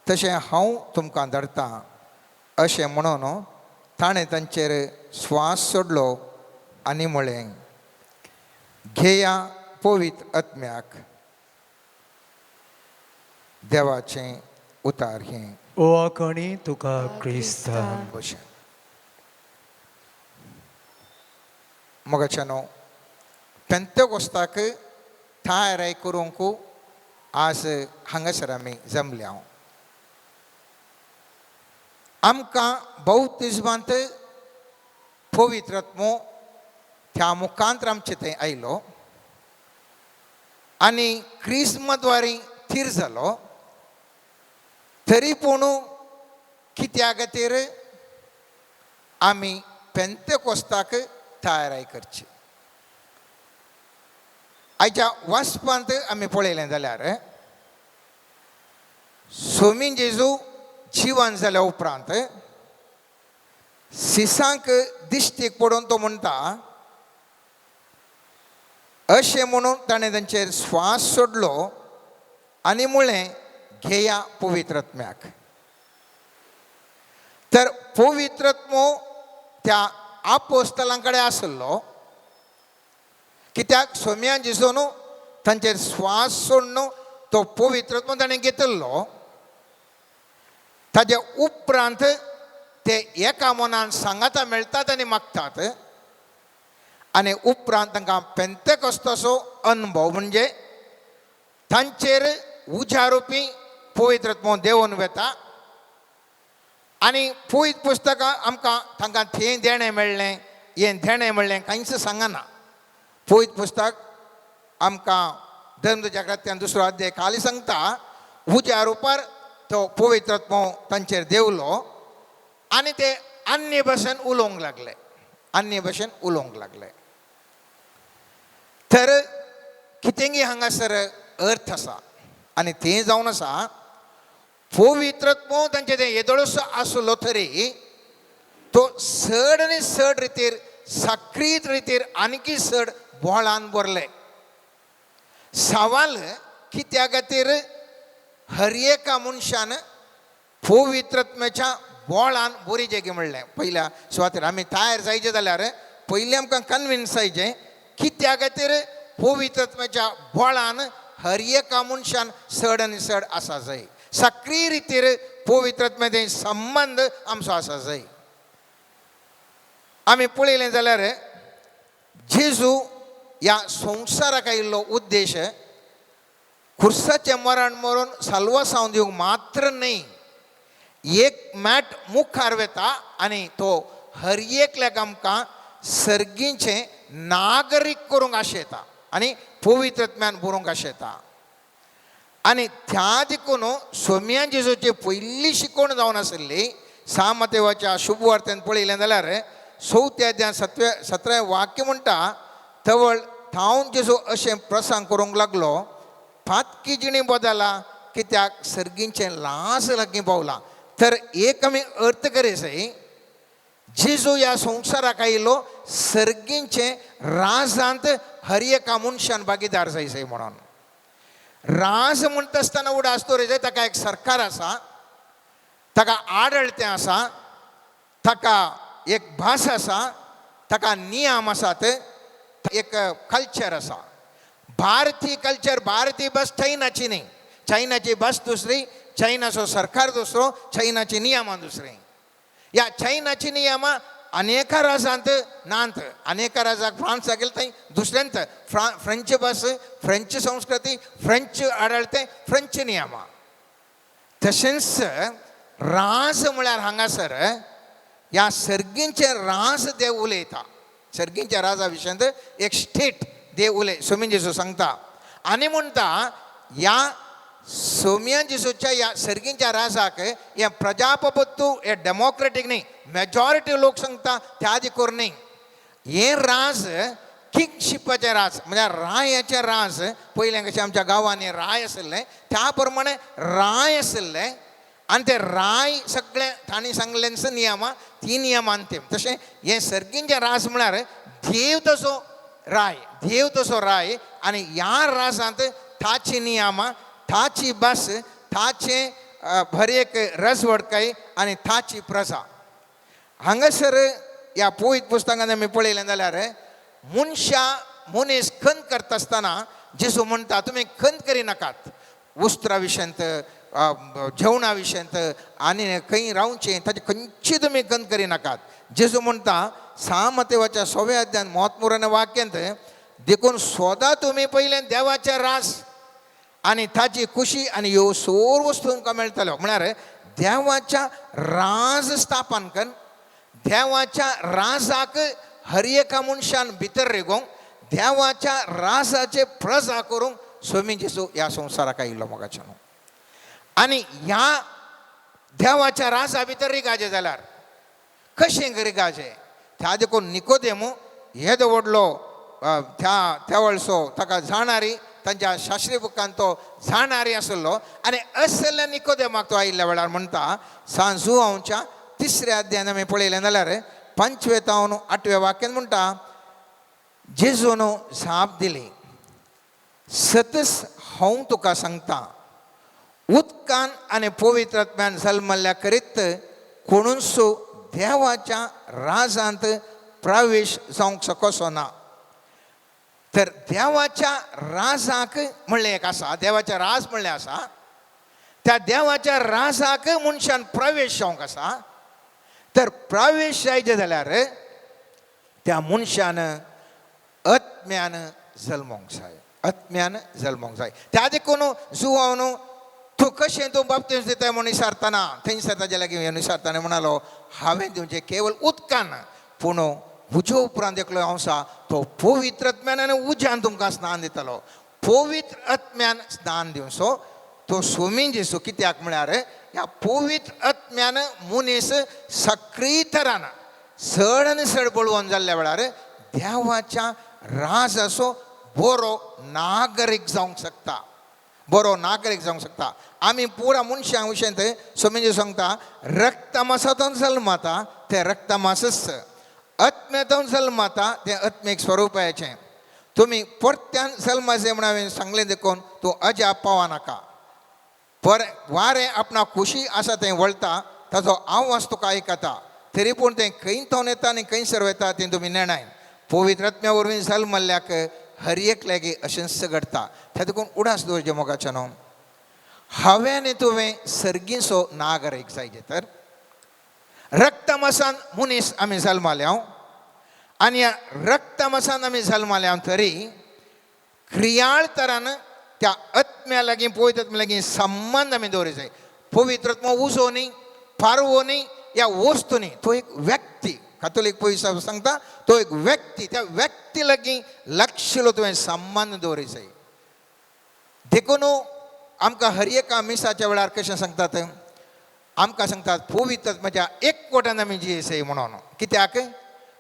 तशें हांव तुमकां धाडटा. अशें म्हणून ताणें तांचेर स्वास सोडलो आनी म्हळें, घेया पवित्र आत्म्याक. देवाचें उतार हें. ओ आखणी तुका क्रिस्ता. भशेन मोगाच्यानो, पेंतेकोस्ताक तयाराय करूंक आज हांगासर आमी जमल्या. आमकां बौतिज्मांत पवित्र आत्मो त्या मुखांत आमचे थंय आयलो आनी क्रिस्मद्वारी थीर जालो तरी पूण कित्या खातीर आमी पेंतेकोस्ताक तयाराय करची. आयच्या वाचपांत आमी पळयलें जाल्यार सोमी जेजू जिवन जाल्या उपरांत सिसांक दिश्टीक पडून तो म्हणटा अशें म्हणून ताणें तांचेर स्वास सोडलो आनी म्हणलें घेया पवित्रत्म्याक. तर पवित्रत्मो त्या आपोस्तलां कडेन आसलो कित्याक सोम्यान जेजू न्हू तांचेर स्वास सोडून तो पवित्रत्मो ताणें घेतिल्लो. ताजे उपरांत ते एका मनान सांगाता मेळटात आनी मागतात आनी उपरांत तांकां पेंतेकोस्ताचो अनुभव म्हणजे तांचेर उज्या रुपी पवित्रत्मो देंवून वेता आनी पवित्र पुस्तकां आमकां तांकां थंय देणें मेळ्ळें हें देणें मेळ्ळें कांयच सांगना. पवित्र पुस्तक आमकां धर्म जागृत्यान दुसरो अध्याय खाली सांगता उज्या रुपार तो पवित्रत्मो तांचेर देंवलो आनी ते अन्य भाशेन उलोवंक लागले, अन्य भाशेन उलोवंक लागले. तर कितेंगी हांगासर अर्थ आसा आनी तें जावन आसा पवित्रत्मो तांचे तें येदोळसो आसलो तरी तो चड आनी चड रितीर सक्रीत रितीर आनीकी चड बोळान भरले. सवाल कित्या खातीर हर एका मनशान पवित्रत्म्याच्या बोळान बरी जागी म्हणलें. पयल्या सुवातेर आमी तयार जायचे जाल्यार पयलीं आमकां कन्विन्स जायचें कित्या खातीर पवित्रत्म्याच्या बोळान हर एका मनशान चड आनी चड आसा जाय, सक्रीय रितीर पवित्रत्म्याचे संबंद आमचो आसा जाय. आमी पळयलें जाल्यार जेजू ह्या संवसाराक आयिल्लो उद्देश खुर्साचें मरण मरून साल्वासांव दिवंक मात्र न्हय, एक मॅट मुखार वेता आनी तो हर एकल्याक आमकां सर्गीचें नागरीक करूंक आशेता आनी पवित्रत्म्यान बरोवंक आशेता. आनी त्या देखून सोम्या जेजूची पयली शिकवण जावन आशिल्ली सामतेवाच्या शुभवार्तेन पळयलें जाल्यार चवथ्या अध्याय सतराव्या वाक्य म्हणटा तवळ थावन जेजू अशें प्रसंग करूंक लागलो पातकी जिणी बदला कित्याक सर्गींचें लास लागीं पावलां. तर एक आमी अर्थ करीत जेजू ह्या संवसाराक आयिल्लो सर्गींचें राजांत हर एका मनशान भागीदार जायचे म्हणून. राज म्हणटा आसतना उडास दवरिजे ताका एक सरकार आसा, ताका आडळतें आसा, ताका एक भास आसा, ताका नियम आसात, एक कल्चर आसा. भारतीय कल्चर, भारतीय भास चायनाची न्ही, चायनाची भास दुसरी, चायनाचो सरकार दुसरो, चायनाची नियमां दुसरी. ह्या चायनाची नियमां अनेका राजांत नात, अनेका राजाक फ्रांसाक गेले थंय दुसऱ्यांत फ्रेंच भास, फ्रेंच संस्कृती, फ्रेंच आडळतें, फ्रेंच नियमां. तशेंच राज म्हळ्यार हांगासर ह्या सर्गींचे राज देव उलयता. सर्गींच्या राजा विशयांत एक स्टेट देव उलय सोमी जेजू सांगता आनी म्हणटा ह्या सोम्या जेजूच्या ह्या सर्गींच्या राजाक हें प्रजाप्रभुत्व हें डेमोक्रेटीक न्ही, मेजॉरिटी लोक सांगता त्या करून न्ही. हें राज किंगशिपाचें राज म्हळ्यार रायाचें राज. पयलें कशें आमच्या गांवांनी राय आशिल्लें त्या प्रमाणे राय आशिल्लें आनी ते राय सगळे तांणी सांगलेंच नियमां ती नियमां अंतीम. तशें हें सर्गींचें राज म्हळ्यार देव तसो राय, देव तसो राय आनी ह्या राजांत ताची नियमां, ताची भास, ताचें हर एक रजवडकाय आनी ताची प्रजा. हांगासर ह्या पवित्र पुस्तकांत आमी पळयलें जाल्यार मनशां मनीस खंत करता आसतना जेजू म्हणटा तुमी खंत करिनाकात, वस्त्रा विशयांत, जेवणा विशयांत आनी खंय रावचें ताचे खंयची तुमी खंत करिनाकात. जेजू म्हणटा सामतेवाच्या सव्या अध्यान म्हत्वपूर्ण वाक्यांत देखून सोदा तुमी पयलें देवाचें रास आनी ताची खुशी आनी ह्यो सोर वस्तू तुमकां मेळटल्यो. म्हळ्यार देवाच्या राज स्थापन कर, देवाच्या राजाक हर एका मनशान भितर रिगोवंक, देवाच्या राजाचे प्रजा करूंक स्वामी जेजू ह्या संवसाराक आयिल्लो मोगाचें न्हू. आनी ह्या देवाच्या राजा भितर रिगाजें जाल्यार कशें रिगाजें त्या देखून निकोदेमू येदो व्हडलो त्या त्या वळसो ताका जाणारी तांच्या शास्त्री बुकान तो जाणारी आसलो आनी असल्या निकोदेमाक तो आयिल्ल्या वेळार म्हणटा सांजू जुवांवच्या तिसऱ्या अध्यायान आमी पळयलें जाल्यार 5वे तावन 8व्या वाक्यान म्हणटा जेजून जाप दिली सतच हांव तुका सांगता उदकान आनी पवित्र आत्म्यान जल्मल्ल्या करीत कोणूच देवाच्या राजांत प्रवेश जावंक शकसो ना. तर देवाच्या राजाक म्हणलें एक आसा, देवाच्या राज म्हणलें आसा, त्या देवाच्या राजाक मनशान प्रवेश जावंक आसा. तर प्रवेश जायचे जाल्यार त्या मनशान आत्म्यान जल्मोंक जाय, आत्म्यान जल्मोंक जाय. त्या देखून जुवांव न्हू तूं कशें तूं बाप्तीज दिताय म्हूण विचारतना थंयसर ताजे लागीं येवन विचारतना म्हणालो हांवें दिवचें केवल उदकान, पूण म्हज्या उपरांत एकलो हांव आसा तो पवित्र आत्म्यान आनी उज्यान तुमकां स्नान दितलो. पवित्र आत्म्यान स्नान दिवचो तो स्वामी जेजू. कित्याक म्हळ्यार ह्या पवित्र आत्म्यान मनीस सक्रीय तरान चड आनी चड बळवंत जाल्ल्या वेळार देवाच्या राजाचो बरो नागरीक जावंक शकता, बरो नागरीक जावंक शकता. आमी पुरा मनशां विशयांत स्वामी जेजू सांगता रक्तमासांतून जल्मता तें रक्तमासच, आत्म्यातून जल्मता तें आत्मीक स्वरुपाचें. तुमी परत्यान जल्माचें म्हण हांवें सांगलें देखून तूं अजाप पावा नाका. पर वारें आपणा खुशी आसा तें वळटा, ताचो आवाज तुका आयकता, तरी पूण तें खंय थोवन येता आनी खंयसर वता तें तुमी नेणाय. पवित्र आत्म्या वरवीं जल्मल्ल्याक हर एक लागीं अशेंच घडटा. त्या देखून उडास दवरचें मोगाचें न्हू. हांवें आनी तुवें सर्गीचो नागरीक जायचे तर रक्तमासान मनीस आमी जल्माल्या आनी ह्या रक्तमासान आमी जल्माल्या तरी क्रियाळ तरान त्या आत्म्या लागीं पवित्र आत्म्या लागीं संबंद आमी दवरूंक जाय. पवित्र आत्मो उजो न्ही, पारवो न्ही, या वस्तू न्ही, तो एक व्यक्ती. कातोलीक पयस सांगता तो एक व्यक्ती, त्या व्यक्ती लागीं लक्ष तुवें संबंद दवरूंक जाय. देखून आमकां हर एका मिसाच्या वेळार कशें सांगतात, आमकां सांगतात पवित्र आत्म्याच्या एकवटान आमी जियेसय म्हणून. कित्याक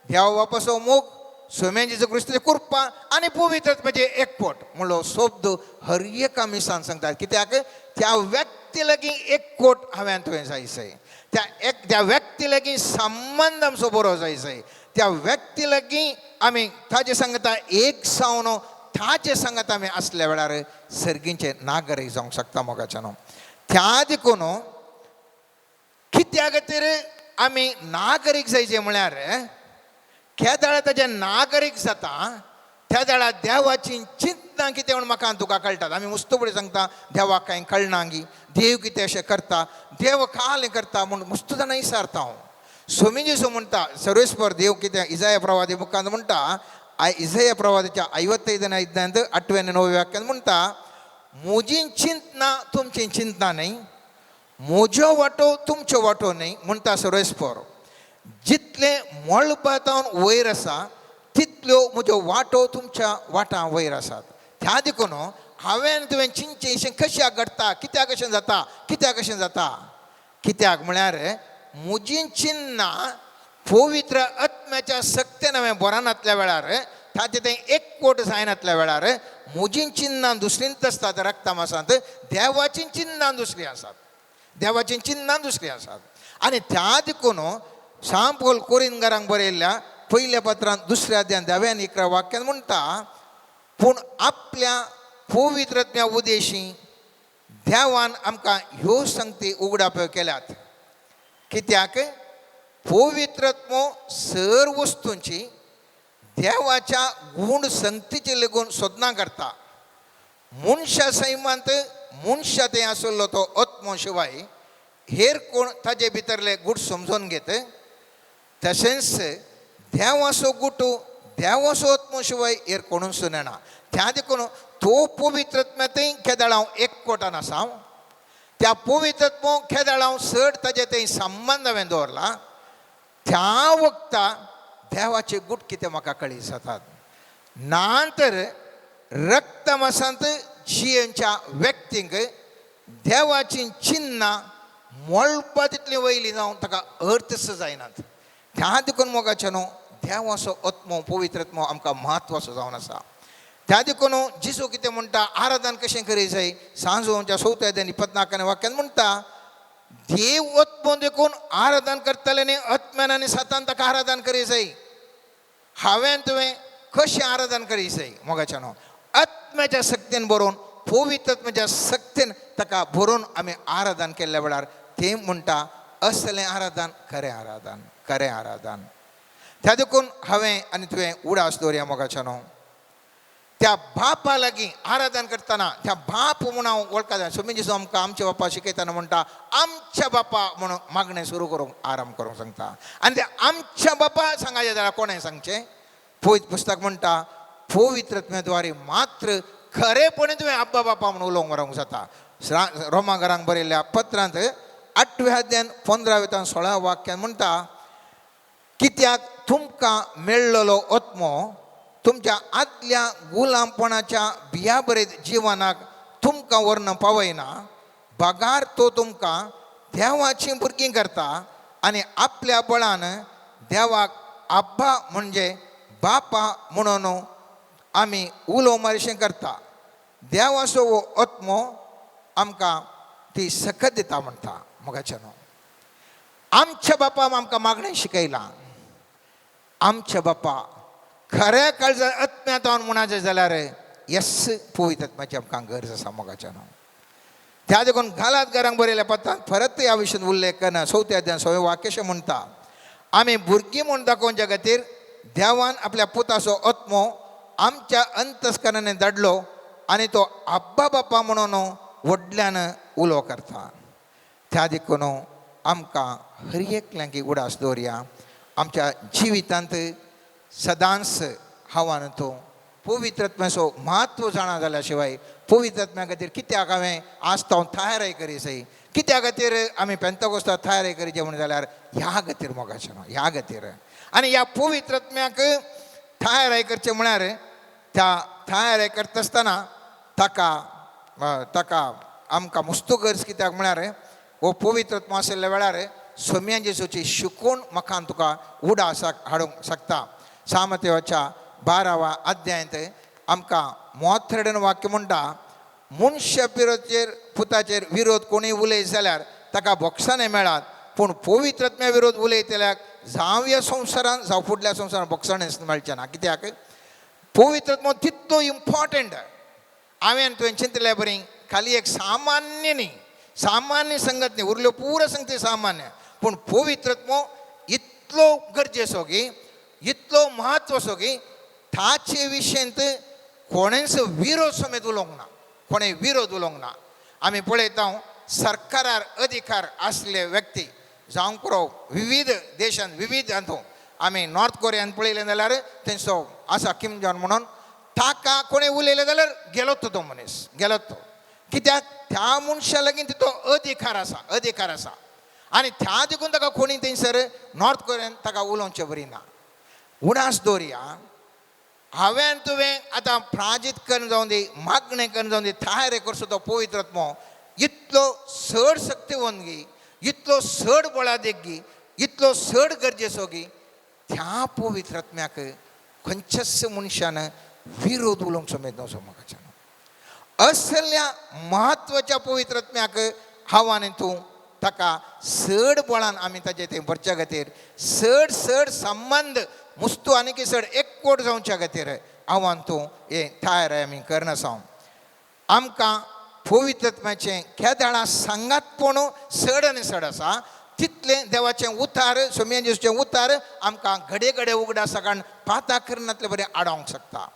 देवा बापाचो मोग, स्वामी जेजू क्रिस्ताची कृपा आनी पवित्र आत्म्याचें एकवट म्हणलो शब्द हर एका मिसान सांगतात. कित्याक त्या व्यक्ती लागीं एकवट हांवें तुवें जायसय, त्या एक त्या व्यक्ती लागीं संबंद आमचो बरो जायसय, त्या व्यक्ती लागीं आमी ताजे सांगता एक जावन ताजे सांगता आमी आसल्या वेळार सर्गींचे नागरीक जावंक शकता मोगाच्यान. त्या देखून कित्या खातीर आमी नागरीक जायचे म्हळ्यार केदाळा ताजे नागरीक जाता त्या वेळार देवाची चिंतना कितें म्हूण म्हाका तुका कळटात. आमी मुस्त फुडें सांगता देवाक कांय कळना गी, देव कितें अशें करता, देव काल करता म्हूण मुस्त जाणां विचारता हांव. स्वामी जेजू म्हणटा सर्वेस्पर देव कितें इजाया प्रवादी मुखांत म्हणटा, इजाया प्रवादाच्या 55 अध्यायांत 8वे आनी 9वे वाक्यान म्हणटा म्हजी चिंतना तुमची चिंतना न्हय, म्हज्यो वाटो तुमच्यो वाटो न्हय म्हणटा सर्वेस्पर. जितलें मळबांत वयर आसा तितल्यो म्हज्यो वाटो तुमच्या वाटां वयर आसात. त्या देखून हांवें तुवें चिंतचें अशें कश्याक घडटा, कित्याक अशें जाता, कित्याक अशें जाता, कित्याक म्हळ्यार म्हजी चिन्नां पवित्र आत्म्याच्या सक्तेन हांवें बरानातल्या वेळार ताचें तें एकवट जायनातल्या वेळार म्हजी चिन्नां दुसरींच आसतात रक्तमासांत, देवाचीं चिन्नां दुसरीं आसात, देवाचीं चिन्नां दुसरीं आसात. आनी त्या देखून सांपोल कोरिनगरांक बरयल्ल्या पयल्या पत्रांत 2 अध्यायान 10 आनी 11 वाक्यान म्हणटा पूण आपल्या पवित्र आत्म्या उदेशी देवान आमकां ह्यो संगती उगडाप्यो केल्यात. कित्याक पवित्र आत्मो सर वस्तूंची देवाच्या गूण संगतीचे लेगून सोदना करता. मनशा सैमांत मनशा थंय आसलो तो आत्मो शिवाय हेर कोण ताजे भितरले गूट समजून घेत. तशेंच देवाचो गुटू देवाचो आत्मो शिवाय हेर कोणूच नेणा. त्या देखून तो पवित्र आत्म्या थंय केदाळ हांव एकवटान आसा, त्या पवित्र आत्मो केदाळ हांव चड ताजे थंय संबंद हांवें दवरला त्या वखता देवाचे गूट कितें म्हाका कळी जातात. ना तर रक्तमासांत जियेच्या व्यक्तींक देवाची चिन्नां मळबा तितली वयली जावन ताका अर्थच जायनात. त्या देखून मोगाचे न्हू देवाचो आत्मो पवित्र आत्मो आमकां म्हत्वाचो जावन आसा. त्या देखून जेजू कितें म्हणटा, आराधन कशें करी जाय, सांजोच्या चवथ्या अध्यायान 24 वाक्यान म्हणटा, देव आत्मो देखून आराधन करतले न्ही आत्म्यान आनी सतान ताका आराधन करी जाय. हांवें तुवें कशें आराधन करी जाय मोगाच्या न्हू, आत्म्याच्या शक्तीन भरून, पवित्र आत्म्याच्या शक्तीन ताका भरून आमी आराधन केल्ल्या वेळार ते म्हणटा असलें आराधन खरें आराधन, खरें आराधन. त्या देखून हांवें आनी तुवें उडास दवरया मोगाच्या न्हू, त्या बापा लागीं आराधन करतना त्या बाप म्हूण हांव वळखता. स्वामी जेजू आमकां आमच्या बापा शिकयतना म्हणटा आमच्या बापा म्हणून मागणें सुरू करूंक आरंभ करूंक सांगता. आनी ते आमच्या बापा सांगाचें जाल्यार कोणें सांगचें, पवित्र पुस्तक म्हणटा पवित्र आत्म्याद्वारे मात्र खरेपणी तुवें आब्बा बापा म्हणून उलोवंक व्हरूंक जाता. रोमा घरांक बरयल्ल्या पत्रांत 8व्या अध्यायान 15व्या 16 वाक्यान म्हणटा, कित्याक तुमकां मेळ्ळलो आत्मो तुमच्या आदल्या गुलामपणाच्या बियाबरेत जिवनाक तुमकां व्हरून पावयना, बगार तो तुमकां देवाची भुरगीं करता आनी आपल्या बळान देवाक आब्बा म्हणजे बापा म्हणून आमी उलो मारशें करता. देवाचो हो आत्मो आमकां ती सकत दिता म्हणटा. मोगाचे न्हू, आमच्या बापान आमकां मागणें शिकयलां. आमच्या बापा खऱ्या काळजा आत्म्यांत म्हणाचें जाल्यार येस पवित्र आत्म्याची आमकां गरज आसा मोगाच्या न्हू. त्या देखून घालात घरांक बरयल्या पत्रांत परत ह्या विशयान उल्लेख करना 4थ्या अध्यायान 6 वाक्यशें म्हणटा, आमी भुरगीं म्हूण दाखोवच्या खातीर देवान आपल्या पुताचो आत्मो आमच्या अंतस्करणान धाडलो आनी तो आब्बा बापा म्हणून व्हडल्यान उलो करता. त्या देखून आमकां हर एकल्यांक उडास दवरया, आमच्या जिवितांत सदांच हांवान तो पवित्र आत्म्याचो म्हत्व जाणा जाल्या शिवाय पवित्र आत्म्या खातीर कित्याक हांवें आज तो तयारी करी जाय, कित्या खातीर आमी पेंतकोस्ता तयारी करीचे म्हूण जाल्यार ह्या खातीर मोगाचें न्हू, ह्या खातीर. आनी ह्या पवित्र आत्म्याक तयारी करचें म्हळ्यार त्या तयारी करता आसतना ताका ताका आमकां मुस्तू गरज कित्याक म्हळ्यार हो पवित्र आत्मो आशिल्ल्या वेळार सोम्या जेजूची शिकून म्हाका तुका उडासाक हाडूंक शकता. सामतेवाच्या 12वा अध्यायांत आमकां मोथरेडन वाक्य म्हणटा, मनशा पिरोचेर पुताचेर विरोध कोणूय उलयत जाल्यार ताका बोक्साणें मेळात, पूण पवित्र आत्म्या विरोध उलयतल्याक जावं ह्या संवसारान जावं फुडल्या संवसारान बोक्साणें मेळचें ना. कित्याक पवित्र आत्मो तितलो इम्पॉर्टंट. हांवें तुवें चिंतल्या बरी खाली एक सामान्य न्ही, सामान्य संगत न्ही, उरल्यो पुरो संगती सामान्य, पूण पवित्र आत्मो इतलो गरजेचो की इतलो म्हत्वाचो की ताचे विशयंत कोणेंच विरोध समेत उलोवंक ना, कोणें विरोध उलोवंक ना. आमी पळयता सरकारार अधिकार आसले व्यक्ती जावंक पुरो विविध देशांत विविध हातूंत आमी नॉर्थ कोरियान पळयलें जाल्यार तेंचो आसा किम जॉन म्हणून, ताका कोणें उलयलें जाल्यार गेलो तो मनीस गेलो तो. कित्याक त्या मनशा लागीं तितलो अधिकार आसा, अधिकार आसा. आनी त्या देखून ताका कोणी थंयसर नॉर्थ कोरियान ताका उलोवचें बरी ना. उणास दवरया, हांवें तुवें आतां प्राजीत करून जावं दी, मागणें करून जावं दी, तयारी करचो तो पवित्र आत्मो इतलो चड शक्तिवंत गी, इतलो चड बळादेक गी, इतलो चड गरजेचो गी, त्या पवित्र आत्म्याक खंयच्याच मनशान विरोध उलोवंक समेत न्हू म्हाका. असल्या म्हत्वाच्या पवित्र आत्म्याक हांव आनी तूं ताका चड बळान आमी ताजे थंय भरच्या खातीर चड चड संबंद मुस्तू आनी चड एकवट जावच्या खातीर हांव आनी तूं हें तयार आमी करनासा. आमकां पवित्र आत्म्याचें केदाळा सांगातपण चड आनी चड आसा तितलें देवाचें उतार, सोम्या जेजूचें उतार आमकां घडये घडये उगडास कारण पाता करनातले बरें आडावंक शकता.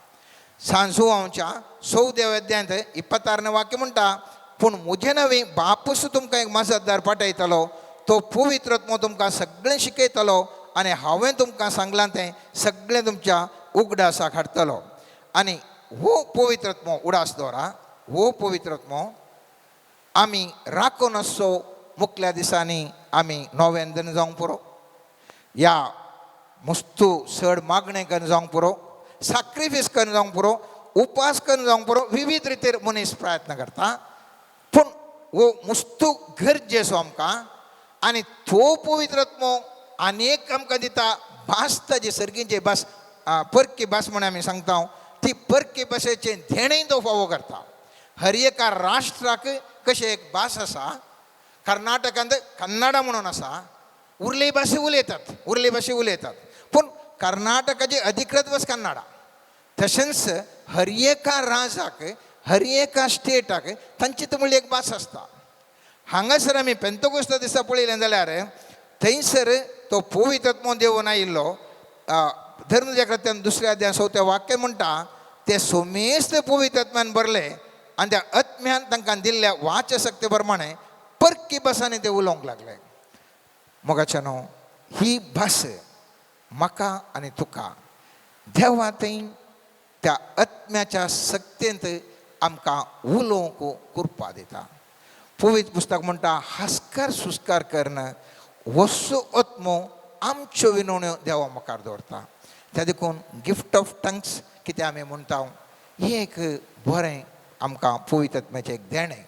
सांजुवांच्या 14व्या अध्यायांत 26 वाक्य म्हणटा, पूण म्हजें नवी बापूस तुमकां एक मजतदार पाठयतलो, तो पवित्र आत्मो तुमकां सगळें शिकयतलो आनी हांवें तुमकां सांगलां तें सगळें तुमच्या उगडासाक हाडटलो. आनी हो पवित्र आत्मो उडास दवरा, हो पवित्र आत्मो आमी राखून आसचो मुखल्या दिसांनी आमी नोव्यान जावंक पुरो, या मुस्तू चड मागणें करून जावंक पुरो, साक्रिफीस करून जावंक पुरो. उपास करून जावंक पुरो. विविध रितीर मनीस प्रयत्न करता, पूण हो मुस्तू गरजेचो आमकां. आनी तो पवित्र आत्मो आनी एक आमकां दिता भास, ताजी सर्गींची भास, परकी भास म्हण आमी सांगता, ती परकी भाशेचें धेणें तो फावो करता. हर एका राष्ट्राक कशें एक भास आसा, कर्नाटकांत कन्नडा म्हणून आसा, उरली भाशे उलयतात, उरली भाशे उलयतात, पूण कर्नाटकाची अधिकृत भास कन्नडा. तशेंच हर एका राजाक, हर एका स्टेटाक तांची ती म्हणली एक भास आसता. हांगासर आमी पेंतकोस्ता दिसा पळयलें जाल्यार थंयसर तो पवित्र आत्मो देवून आयिल्लो. धर्मजाग्रत्यान दुसऱ्या अध्याय चवथ्या वाक्य म्हणटा, ते सोमेस्त पवित्र आत्म्यान भरले आनी त्या आत्म्यान तांकां दिल्ल्या वाचशक्ती प्रमाणे परकी भासांनी ते उलोवंक लागले. मोगाच्यानो, ही भास म्हाका आनी तुका देवा थंय त्या आत्म्याच्या सक्तेंत आमकां उलोवंक कृपा दिता. पवित्र पुस्तक म्हणटा, हास्कार सुस्कार कर्ण वसो आत्मो आमच्यो विनवण्यो देवा मुखार दवरता. त्या देखून गिफ्ट ऑफ टंग्स कितें आमी म्हणटा, हें एक बरें आमकां पवित्र आत्म्याचें एक देणें.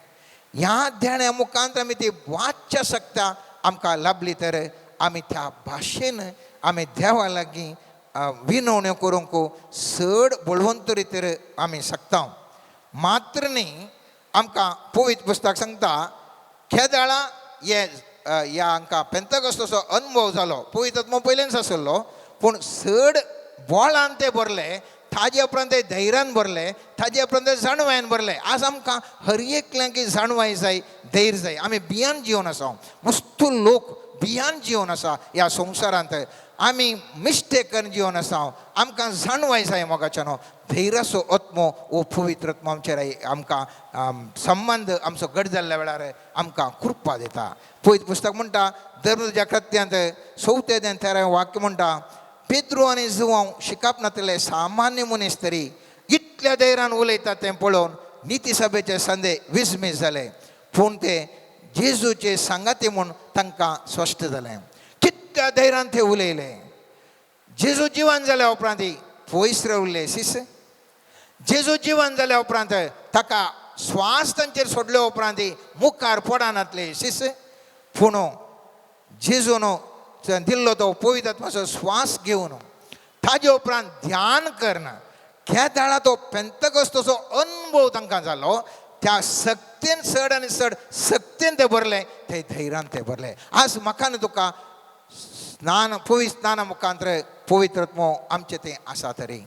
ह्या देण्या मुखांत आमी ती वाचच्या शकता आमकां लाभली तर आमी त्या भाशेन आमी देवा लागीं विनवण्यो करूंक चड बळवंत रितीर आमी शकता. मात्र न्ही, आमकां पवित्र पुस्तक सांगता, केदाळा हे ह्या हांकां पेंतकोस्ताचो अनुभव जालो. पवित्र आत्मो पयल्यान आसलो, पूण चड बोळान ते भरले, ताजे उपरांत ते धैर्यान भरले, ताजे उपरांत ते जाणवायन भरले. आज आमकां हर एकल्यांक जाणवाय जाय, धैर्य जाय. आमी भियान जिवन आसा, मस्तू लोक भियान जिवन आसा ह्या संवसारांत. आमी मिस्टेक करून जिवन आसा. आमकां जाणवाय जाय मोगाच्यानो. धैर्याचो आत्मो हो पवित्र आत्मो आमचेर आमकां संबंद आमचो घट जाल्ल्या वेळार आमकां कृपा दिता. पवित्र पुस्तक म्हणटा, धर्मच्या कृत्यांत चवथ्या अध्यायान तेरावें वाक्य म्हणटा, पेद्रू आनी जुवांव शिकप नातिल्ले सामान्य मनीस तरी इतल्या धैर्यान उलयता तें पळोवन निती सभेचे संदे विस्मीत जाले, पूण ते जेजूचे सांगाती म्हूण तांकां स्पश्ट जालें. कितल्या धैर्यान ते उलयले. जेजू जिवन जाल्या उपरांत पयस रावले शिस. जेजू जिवन जाल्या उपरांत ताका श्वास तांचेर सोडल्या उपरांत मुखार पडनातले शिस. पूण जेजून दिल्लो तो पवित्र आत्माचो श्वास घेवन ताजे उपरांत ध्यान करना केदाळा तो पेंतकोस्ताचो अनुभव तांकां जालो. त्या सक्तेन चड आनी चड सक्तेन ते भरले, ते धैर्यान ते भरले. आज म्हाका आनी तुका स्नान पवित्र स्नाना मुखांतर पवित्र आत्मो आमचें तें आसा तरी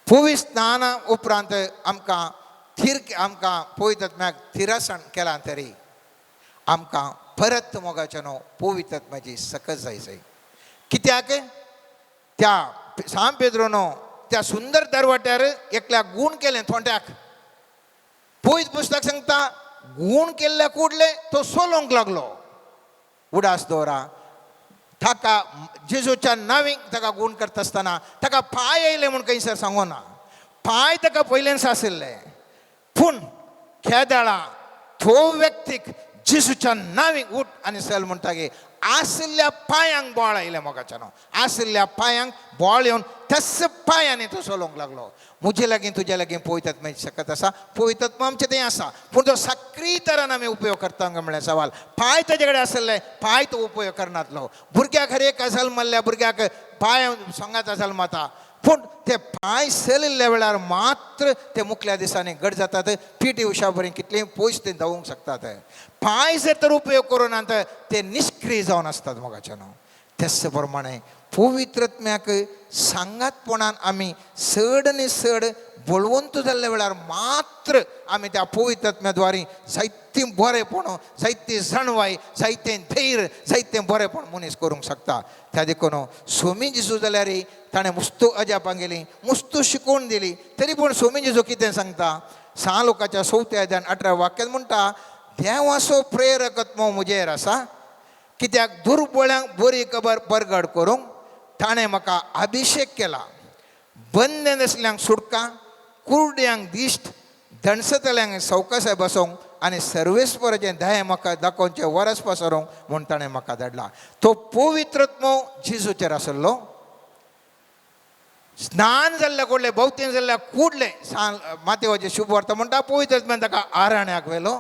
पवित्र स्नाना उपरांत आमकां थीर आमकां पवित्र आत्म्याक थिरासण केलां तरी आमकां परत मोगाच्या न्हू पवित्र आत्म्याची सकत जाय जाय. कित्याक त्या सांत पेद्रोनो त्या सुंदर दरवाट्यार एकल्या गूण केलें थोंट्याक. पवित्र पुस्तक सांगता, गूण केल्ल्या कुडले तो सोलोवंक लागलो. उडास दवरा, ताका जेजूच्या नावीक ताका गूण करता आसतना ताका पांय येयले म्हूण खंयसर सांगोना. पांय ताका पयल्यान आशिल्ले, पूण केदाळा तो व्यक्तीक जेजूच्या नावीक उठ आनी चल म्हणटा की आशिल्ल्या पांयांक बोळ आयलें. मोगाच्यानो, आशिल्ल्या पांयांक बोळ येवन त्याच पांयांनी तो चलोवंक लागलो. म्हजे लागीं तुज्या लागीं पवित्र आत्म्याची शकत आसा, पवित्र आत्मा आमचें तें आसा, पूण तो सक्रीय तरान आमी उपयोग करता म्हणल्यार सवाल. पांय ताजे कडेन आशिल्ले, पांय तो उपयोग करनातलो. भुरग्याक हर एक जल्मल्ल्या भुरग्याक पांय सांगाता जल्मता, पूण ते पांय चलिल्ल्या वेळार मात्र ते मुखल्या दिसांनी घट जातात. पी टी उषा बरी कितलें पयस ते धांवूंक शकतात. पांय जर तर उपयोग करूं ना तर ते निश्क्रीय जावन आसतात. मोगाच्यानो, तेच प्रमाणे पवित्र आत्म्याक सांगातपणान आमी चड आनी चड बळवंत जाल्ल्या वेळार मात्र आमी त्या पवित्र आत्म्या द्वारे जायतें बरेंपण, जायतें जाणवाय, जायतें धैर्य, जायतें बरेंपण मनीस करूंक शकता. त्या देखून सोमी जेजू जाल्यार ताणें मुस्तू अजापां गेली, मुस्तू शिकोवन दिली, तरी पूण सोमी जेजू कितें सांगता, सा लोकाच्या चवथ्या अध्यायान 18 वाक्यान म्हणटा, देवाचो प्रेरक आत्मो म्हजेर आसा, कित्याक दुर्बळ्यांक बरी खबर परगट करूंक ताणें म्हाका अभिशेक केला, बंद आसल्यांक सुटका, कुरड्यांक दिश्ट, दणसतल्यांक सवकासाय बसोवंक आनी सर्वेस्पराचें दया म्हाका दाखोवचें वरस पसरोवंक म्हूण ताणें म्हाका धाडला. तो पवित्र आत्मो जेजूचेर आसलो. स्नान जाल्ल्या कुडलें, भोवतेन जाल्ल्या कुडलें. मातेवाचें शुभ वार्ता म्हणटा पवित्र आत्म्यान ताका आरण्याक व्हेलो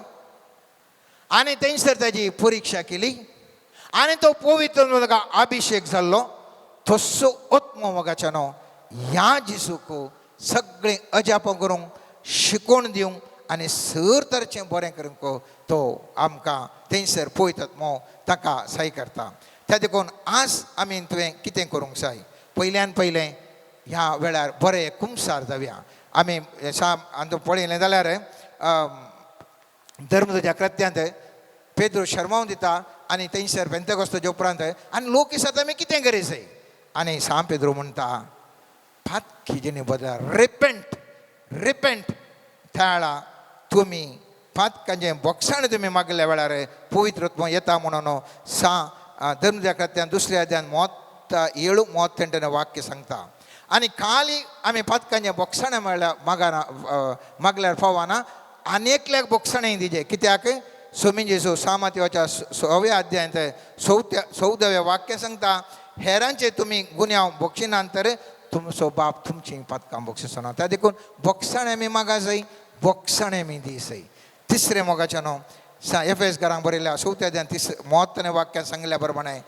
आनी थंयसर ताजी परिक्षा केली आनी तो पवित्र ताका अभिशेक जाल्लो. तस्सो आत्मो मोगाच्यानो ह्या जेजूक सगळें अजापां करूंक, शिकोवन दिवंक आनी सर तरेचें बरें करूंक तो आमकां थंयसर पवित्र आत्मो ताका साय करता. त्या देखून आज आमी तुवें कितें करूंक जाय? पयल्यान पयलें ह्या वेळार बरें कुमसार जावया आमी. आतां पळयलें जाल्यार धर्मध्वजा कृत्यांत पेद्रो शर्मावन दिता आनी थंयसर पेंतेकोस्ताच्या उपरांत आनी लोक दिसात आमी कितें करी जाय? आनी सांत पेद्रो म्हणटा, पातकी बदला, रिपेंट, रिपेंट. त्या वेळा तुमी पातकांचें बोगसाण तुमी मागल्या वेळार पवित्र आत्मो येता म्हणून सा धर्मध्वजा कृत्यान दुसऱ्या अध्यान 37 38 वाक्य सांगता. आनी खाली आमी पातकांचें बोगसाणें म्हळ्यार मागाना मागल्यार फावना, आनी एकल्याक बोगसाणें दिजे. कित्याक सोमी जेजू सामातिवाच्या 6व्या अध्यायांत 14व्या वाक्य सांगता, हेरांचे तुमी गुन्यांव बोगशिनात तर तुमचो बाप तुमची पातकां बोगशिसना. त्या देखून बोगसाणें आमी मागा जाय, बोगसाणें आमी दी जाय. तिसरें मोगाचें न्हू सा एफ एस घरांक बरयल्या 4थ्या अध्यायान 30 31 वाक्यान सांगिल्ल्या प्रमाणे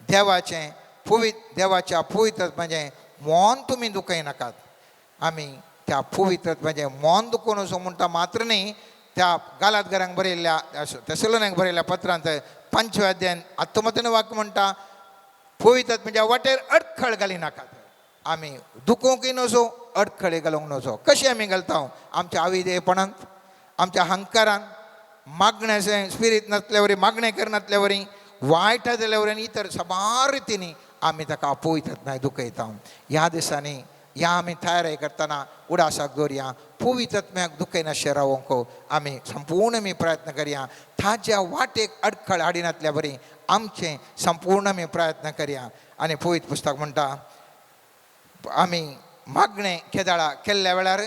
देवाचें पवित्र देवाच्या पवित्र आत्म्याचें मन तुमी दुखयनाकात. आमी त्या पवित्र आत्म्याचें मन दुखोवन असो म्हणटा मात्र न्ही, त्या गालात घरांक बरयल्ल्या तेसलोनाक बरयल्ल्या पत्रांत 5व्या अध्यायान 19 वाक्य म्हणटा, पवित्र आत्म्याच्या वाटेर अडखळ घाली नाकात. आमी दुखोवंकय नजो, अडखळे घालूंक नजो. कशें आमी घालता? आमच्या आविदेपणांत, आमच्या हंकारान, मागण्याचें स्पिरीत नासल्या वरी, मागणें करनासल्या वरी, वायट जाल्या वरी आनी इतर साबार रितींनी आमी ताका पवित्र आत्म्याक दुखयता. ह्या दिसांनी ह्या आमी तयारी करतना उडासाक दवरया, पवित्र आत्म्याक दुखयनाशें रावोंक आमी संपूर्ण आमी प्रयत्न करया. ताज्या वाटेक अडखळ हाडिनातल्या बरी आमचें संपूर्ण आमी प्रयत्न करया. आनी पवित्र पुस्तक म्हणटा, आमी मागणें केदाळा केल्ल्या वेळार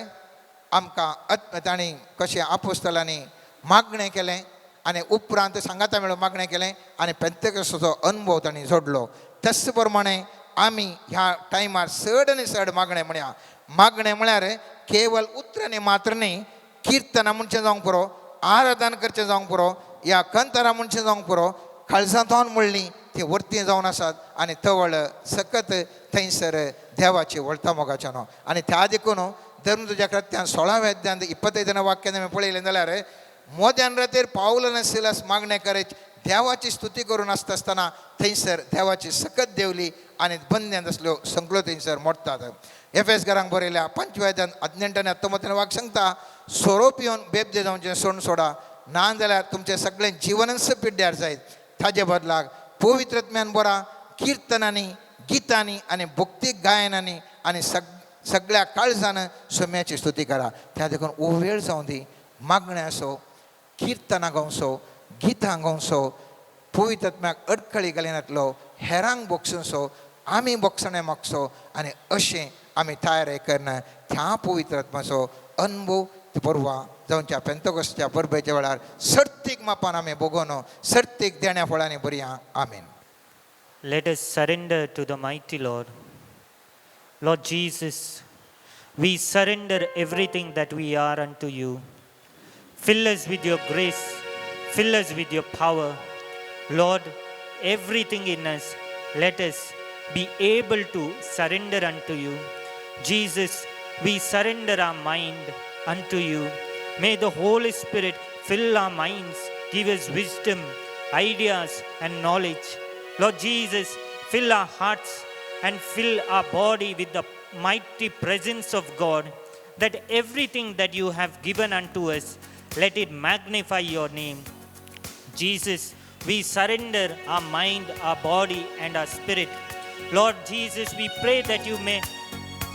आमकां आत्म तांणी कशें आपोस्तलांनी मागणें केलें आनी उपरांत सांगाता मेळून मागणें केलें आनी पेंतेकोस्ताचो अनुभव तांणी जोडलो, तस प्रमाणे आमी ह्या टायमार चड आनी चड मागणें म्हणया. मागणें म्हळ्यार केवल उतरांनी मात्र न्ही, किर्तनां म्हणचें जावंक पुरो, आराधन करचें जावंक पुरो, या कंतरां म्हणचें जावंक पुरो. काळजांतून म्हणली ती वर्ती जावन आसात आनी तवळ सकत थंयसर देवाची वळता मोगाच्या न्हू. आनी त्या देखून धर्म तुज्या कृत्यान 16व्या अध्यायांत 25 वाक्यान आमी पळयलें जाल्यार मोद्यान रातीर पावल आनी सिलास मागणें करीत देवाची स्तुती करून आसता आसतना थंयसर देवाची सकत देवली आनी बंद्यान आसल्यो संकलो थंयसर मोडटात. एफ एस घरांक बरयल्या 5व्या अध्यायान 18 आनी 19 वाक्य सांगता, सोरो पिवन बेबदे जावचें सोड सोडा, ना जाल्यार तुमचें सगळें जिवनच पिड्ड्यार जायत. ताजे बदलाक पवित्र आत्म्यान बरा किर्तनांनी, गितांनी आनी भक्तीक गायनांनी आनी सगळ्या काळजान सोम्याची स्तुती करा. त्या देखून हो वेळ जावं दी, मागणें असो, किर्तनां गावचो, गितां गावचो, पवित्र आत्म्याक अडखळी घालिनातलो, हेरांक बोगसुचो, आमी बोगसणें मागचो आनी अशें आमी तयारी करना त्या पवित्र आत्माचो अनुभव परवा जावच्या पेंतकोस्ताच्या परबेच्या वेळार सर्तीक मापान आमी भोगोन सर्तीक देण्या फळांनी बरया. आमीन. Let us surrender to the mighty Lord. Lord Jesus, we surrender everything that we are unto you. Fill us with your grace, fill us with your power. Lord, everything in us, let us be able to surrender unto you. Jesus, we surrender our mind unto you. May the Holy Spirit fill our minds, give us wisdom, ideas, and knowledge. Lord Jesus, fill our hearts and fill our body with the mighty presence of God, that everything that you have given unto us, let it magnify your name. Jesus, we surrender our mind, our body, and our spirit. Lord Jesus, we pray that you may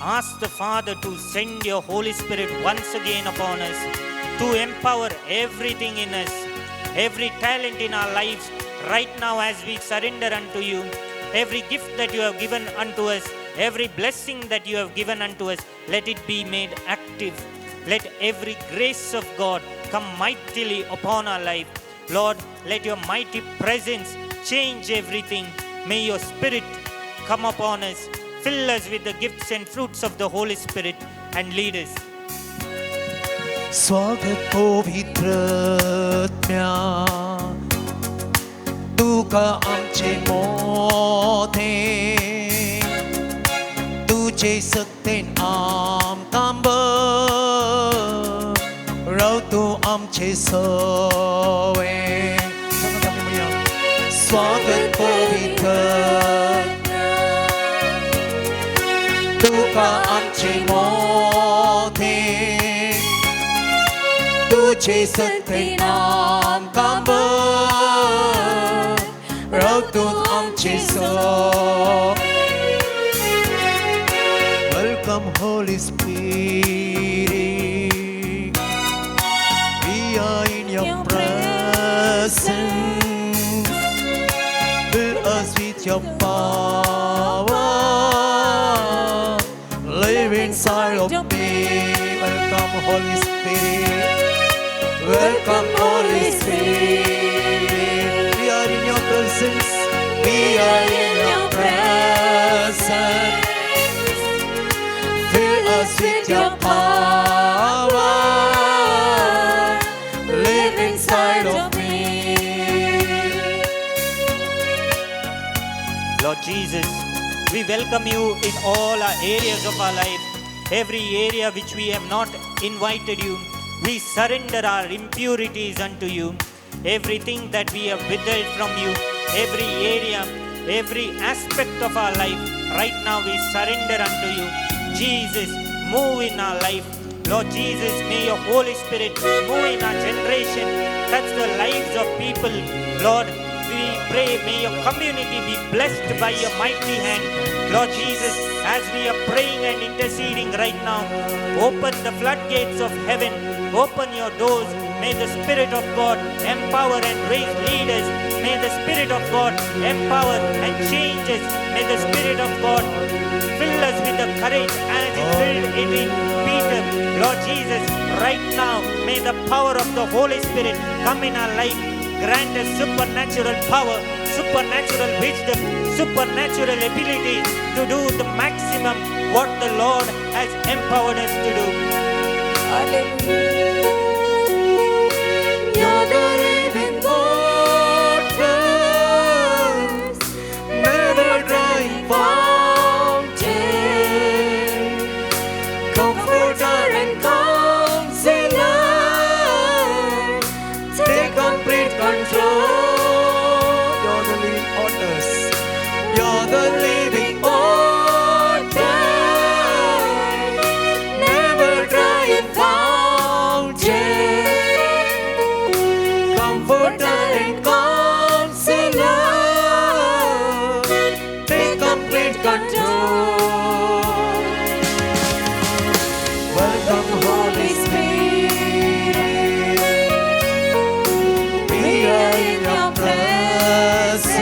ask the Father to send your Holy Spirit once again upon us to empower everything in us, every talent in our lives right now as we surrender unto you, every gift that you have given unto us, every blessing that you have given unto us, let it be made active. Let every grace of God come mightily upon our life. Lord, let your mighty presence change everything. May your spirit come upon us. Fill us with the gifts and fruits of the Holy Spirit and lead us. स्वागत पवित्र आत्म्या तुका आमचे मोते तुजे सक्तेन आमकां राव तूं आमचे सवे. सांगात आमी म्हणया. स्वागत पवित्र तुका आमचे मोते तुझे सक्तेन आमकां राव तूं आमचे सवे. Welcome, Holy Spirit. We are in your presence. Fill us with your power. Live inside of me. Welcome, Holy Spirit. Welcome, Holy Spirit. We are in your presence. We are in your presence. Fill us with your power. Live inside of me. Lord Jesus, we welcome you in all our areas of our life. Every area which we have not invited you, we surrender our impurities unto you. Everything that we have withheld from you, every area, every aspect of our life, right now we surrender unto you. Jesus, move in our life. Lord Jesus, may your Holy Spirit move in our generation, touch the lives of people. Lord, we pray, may your community be blessed by your mighty hand. Lord Jesus, as we are praying and interceding right now, open the floodgates of heaven, open your doors. May the Spirit of God empower and raise leaders. May the Spirit of God empower and change us. May the Spirit of God fill us with the courage as it filled it in Peter. Lord Jesus, right now, may the power of the Holy Spirit come in our life. Grant us supernatural power, supernatural wisdom, supernatural ability to do the maximum what the Lord has empowered us to do. Hallelujah. You're the living waters, never drying fountain, comforter and counselor, take complete control. You're the living waters. You're the living water. Never drying fountain, comforter and counselor, take complete control. Welcome, Holy Spirit. We are in your presence.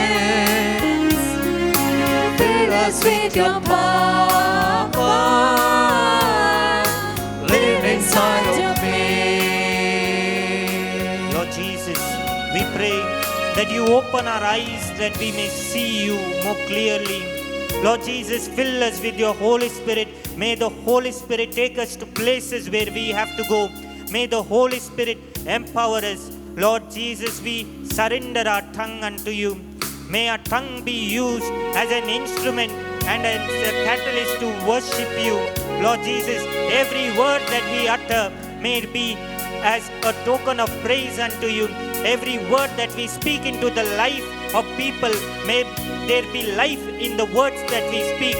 Fill us with your power. Live inside of me. Lord Jesus, we pray that you open our eyes that we may see you more clearly. Lord Jesus, fill us with your Holy Spirit. May the Holy Spirit take us to places where we have to go. May the Holy Spirit empower us. Lord Jesus, we surrender our tongue unto you. May our tongue be used as an instrument and as a catalyst to worship you. Lord Jesus, every word that we utter may it be as a token of praise unto you. Every word that we speak into the life of people, may there be life in the words that we speak.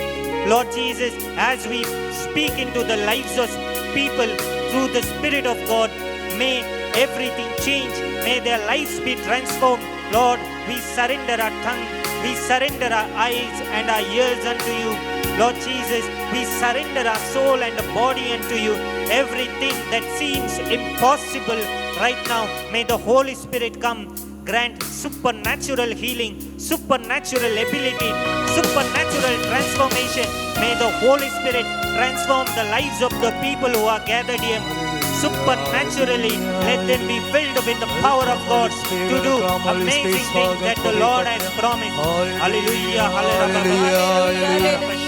Lord Jesus, as we speak into the lives of people through the Spirit of God, may everything change. May their lives be transformed. Lord, we surrender our tongue, we surrender our eyes and our ears unto you. Lord Jesus, we surrender our soul and the body unto you. Everything that seems impossible right now, may the Holy Spirit come, grant supernatural healing, supernatural ability, supernatural transformation. May the Holy Spirit transform the lives of the people who are gathered here. Supernaturally, let them be filled with the power of God to do amazing things that the Lord has promised. Hallelujah. Hallelujah.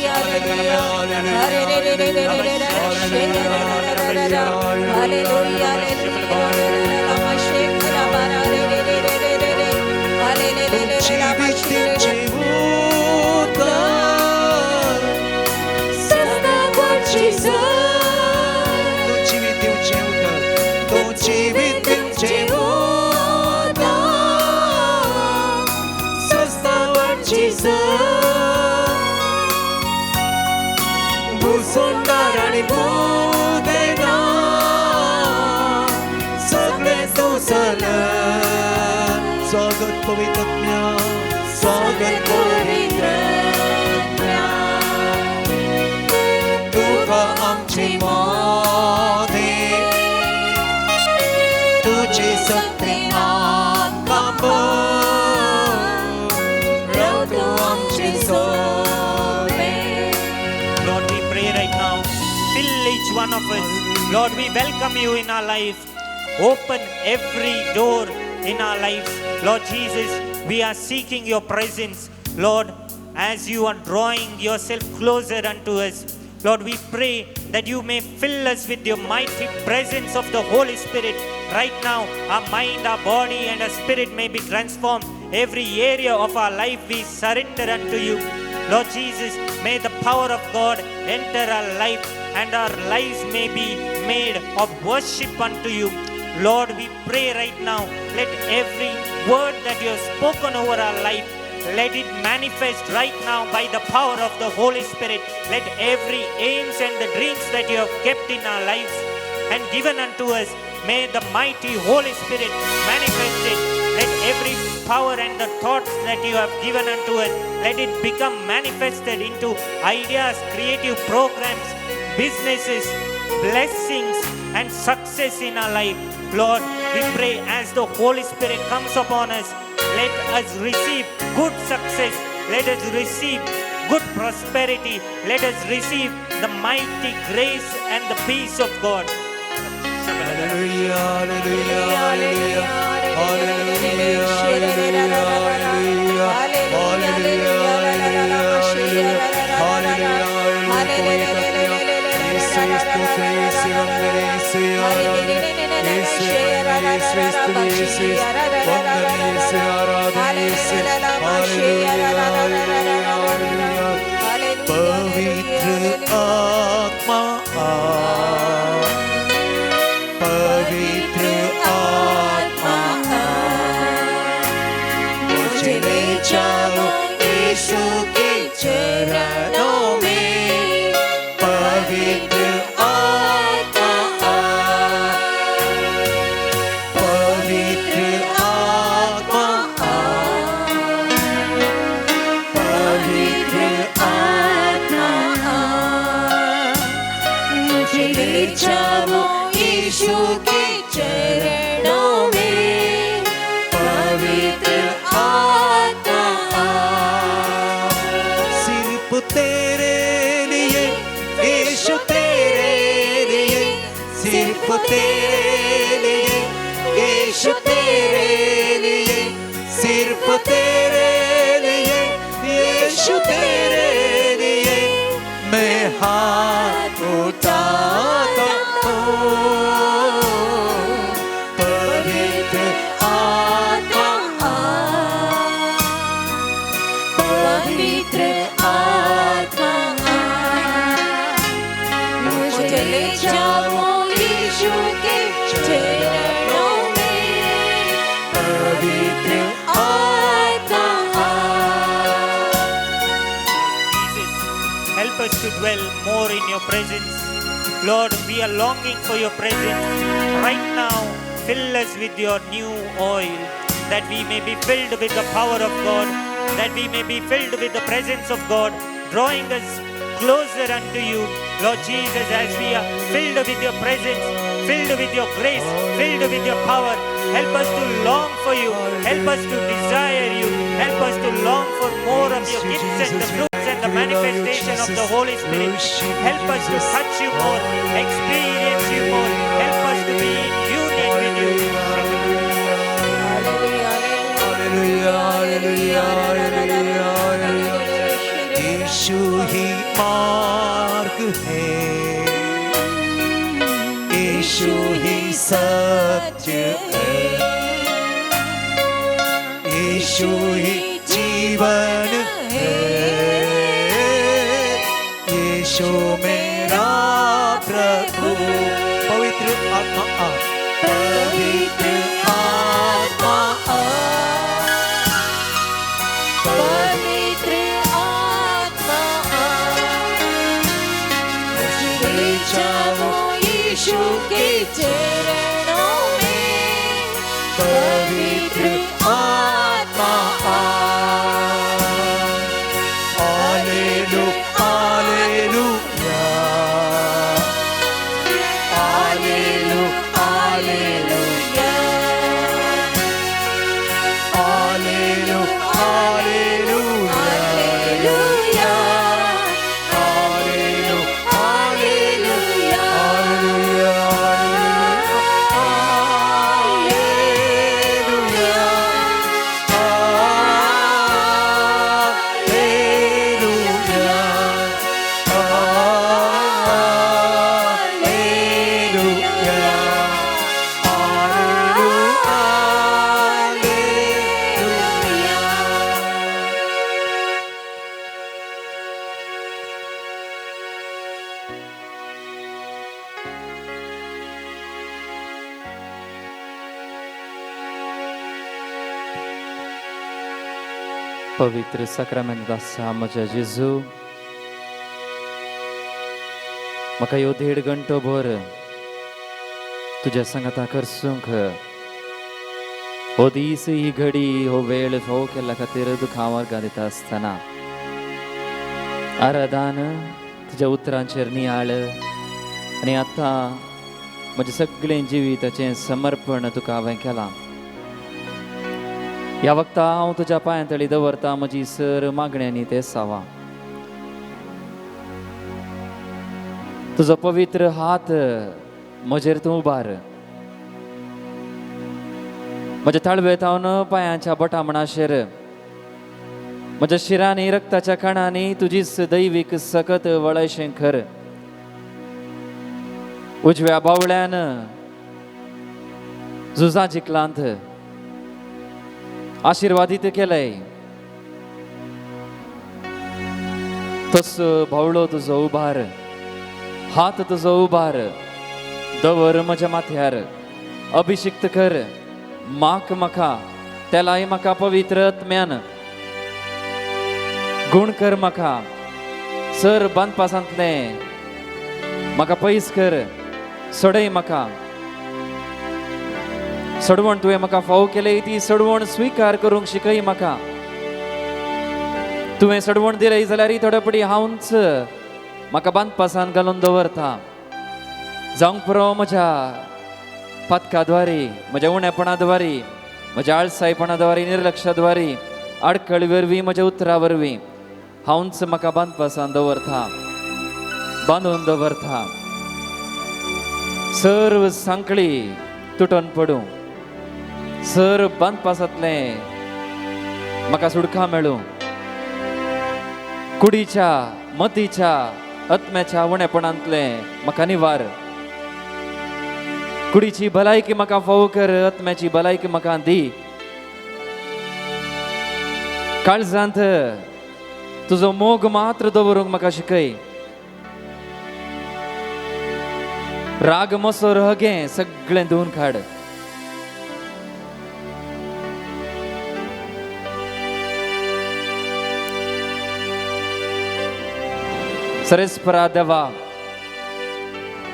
स्वागत पवित्र स्वागत पवित्र तुका आमची मोदे तुझी शक्ती आमकां राव तूं आमची सोबे. Lord, we pray right now. Fill each one of us. Lord, we welcome you in our life. Open every door in our lives. Lord Jesus, we are seeking your presence. Lord, as you are drawing yourself closer unto us, Lord, we pray that you may fill us with your mighty presence of the Holy Spirit. Right now, our mind, our body, and our spirit may be transformed. Every area of our life we surrender unto you. Lord Jesus, may the power of God enter our life and our lives may be made of worship unto you. Lord, we pray right now, let every word that you have spoken over our life, let it manifest right now by the power of the Holy Spirit. Let every aims and the dreams that you have kept in our lives and given unto us, may the mighty Holy Spirit manifest it. Let every power and the thoughts that you have given unto us, let it become manifested into ideas, creative programs, businesses, blessings, and success in our life. Lord, we pray as the Holy Spirit comes upon us, let us receive good success, let us receive good prosperity, let us receive the mighty grace and the peace of God. Hallelujah, hallelujah, hallelujah, hallelujah, hallelujah, hallelujah, hallelujah, hallelujah. पवित्र आत्मा पवित्र आत्मा मुझे ले चलो यीशु K चरणों में पवित्र आत्मा पवित्र आत्मा पवित्र आत्मा मुझे ले चलो यीशु के चरणों में पवित्र आत्मा सिर्फ तेरे लिए यीशु तेरे लिए सिर्फ तेरे लिए यीशु तेरे लिए सिर्फ तेरे लिए यीशु तेरे लिए मैं हाथ उठाता हूँ पवित्र आत्मा पवित्र आत्मा मुझे ले जाओ यीशु के चरणों में पवित्र आत्मा Jesus, help us to dwell more in your presence. Lord, we are longing for your presence. Right now, fill us with your new oil, that we may be filled with the power of God, that we may be filled with the presence of God, drawing us closer unto you. Lord Jesus, as we are filled with your presence, filled with your grace, filled with your power, help us to long for you, help us to desire you, help us to long for more of your gifts and the fruits and the manifestation of the Holy Spirit. Help us to touch you more, experience you more, help us to be in union with you. Hallelujah, hallelujah, hallelujah, hallelujah. यीशु ही यीशु ही सत्य है, यीशु ही जीवन है, यीशु मेरा प्रभु। पवित्र आत्मा आ, पवित्र आत्मा आ, पवित्र आत्मा आ, मुझे जाओ यीशु के चरणों में। पवित्र आत्मा आ। Hallelujah, hallelujah, hallelujah, hallelujah, hallelujah, hallelujah, hallelujah, hallelujah, hallelujah, hallelujah, hallelujah. पवित्र साक्रामेंत आसा म्हज्या जेजू, म्हाका ह्यो देड घंटो भर तुज्या सांगाता करसूंक हो दीस, ही घडी, हो वेळ फावो केल्ल्या खातीर तुका हांव वर्गां दिता आसतना आराधान तुज्या उतरांचेर नियाळ आनी आतां म्हजें सगळें जिविताचें समर्पण तुका हांवें केलां. ह्या वक्ता हांव तुज्या पांयां तळी दवरता म्हजी सर मागण्यांनी ते सावा. तुजो पवित्र हात म्हजेर तूं उबार, म्हज्या ताळवे थावन पांयांच्या बोटां म्हणाशेर, म्हज्या शिरांनी रक्ताच्या कणांनी तुजीच दैवीक सकत वळयशें खर. उजव्या बावळ्यान झुजां जिखलांत, आशिर्वादीत केलंय. तसो बावळो तुजो उबार, हात तुजो उबार दवर म्हज्या माथ्यार, अभिषिक्त कर माक म्हाका, तेलाय म्हाका पवित्र आत्म्यान, गुण कर म्हाका, सर बांदपासांतलें म्हाका पयस कर, सोडय म्हाका. सडवण तुवें म्हाका फावो केलें ती सडवण स्विकार करूंक शिकय म्हाका. तुवें सडवण दिलय जाल्यार थोडे पडी हांवच म्हाका बांदपासान घालून दवरता. जावंक पुरो म्हज्या पातकाद्वारी, म्हज्या उणेपणा द्वारी, म्हज्या आळसायपणा द्वारी, निर्लक्षाद्वारी, आडखळ वरवीं, म्हज्या उतरा वरवीं हांवच म्हाका बांदपासान दवरता, बांदून दवरता. सर्व सांकळी तुटून पडूं, सर बांदपासांतलें म्हाका सुडका मेळूं. कुडीच्या, मतीच्या, आत्म्याच्या उणेपणांतलें म्हाका निवार. कुडीची भलायकी म्हाका फावो कर, आत्म्याची भलायकी म्हाका दी. काळजांत तुजो मोग मात्र दवरूंक म्हाका शिकय. राग, मसोर, हगें सगळें धुवन काड. सरेस्परा देवा,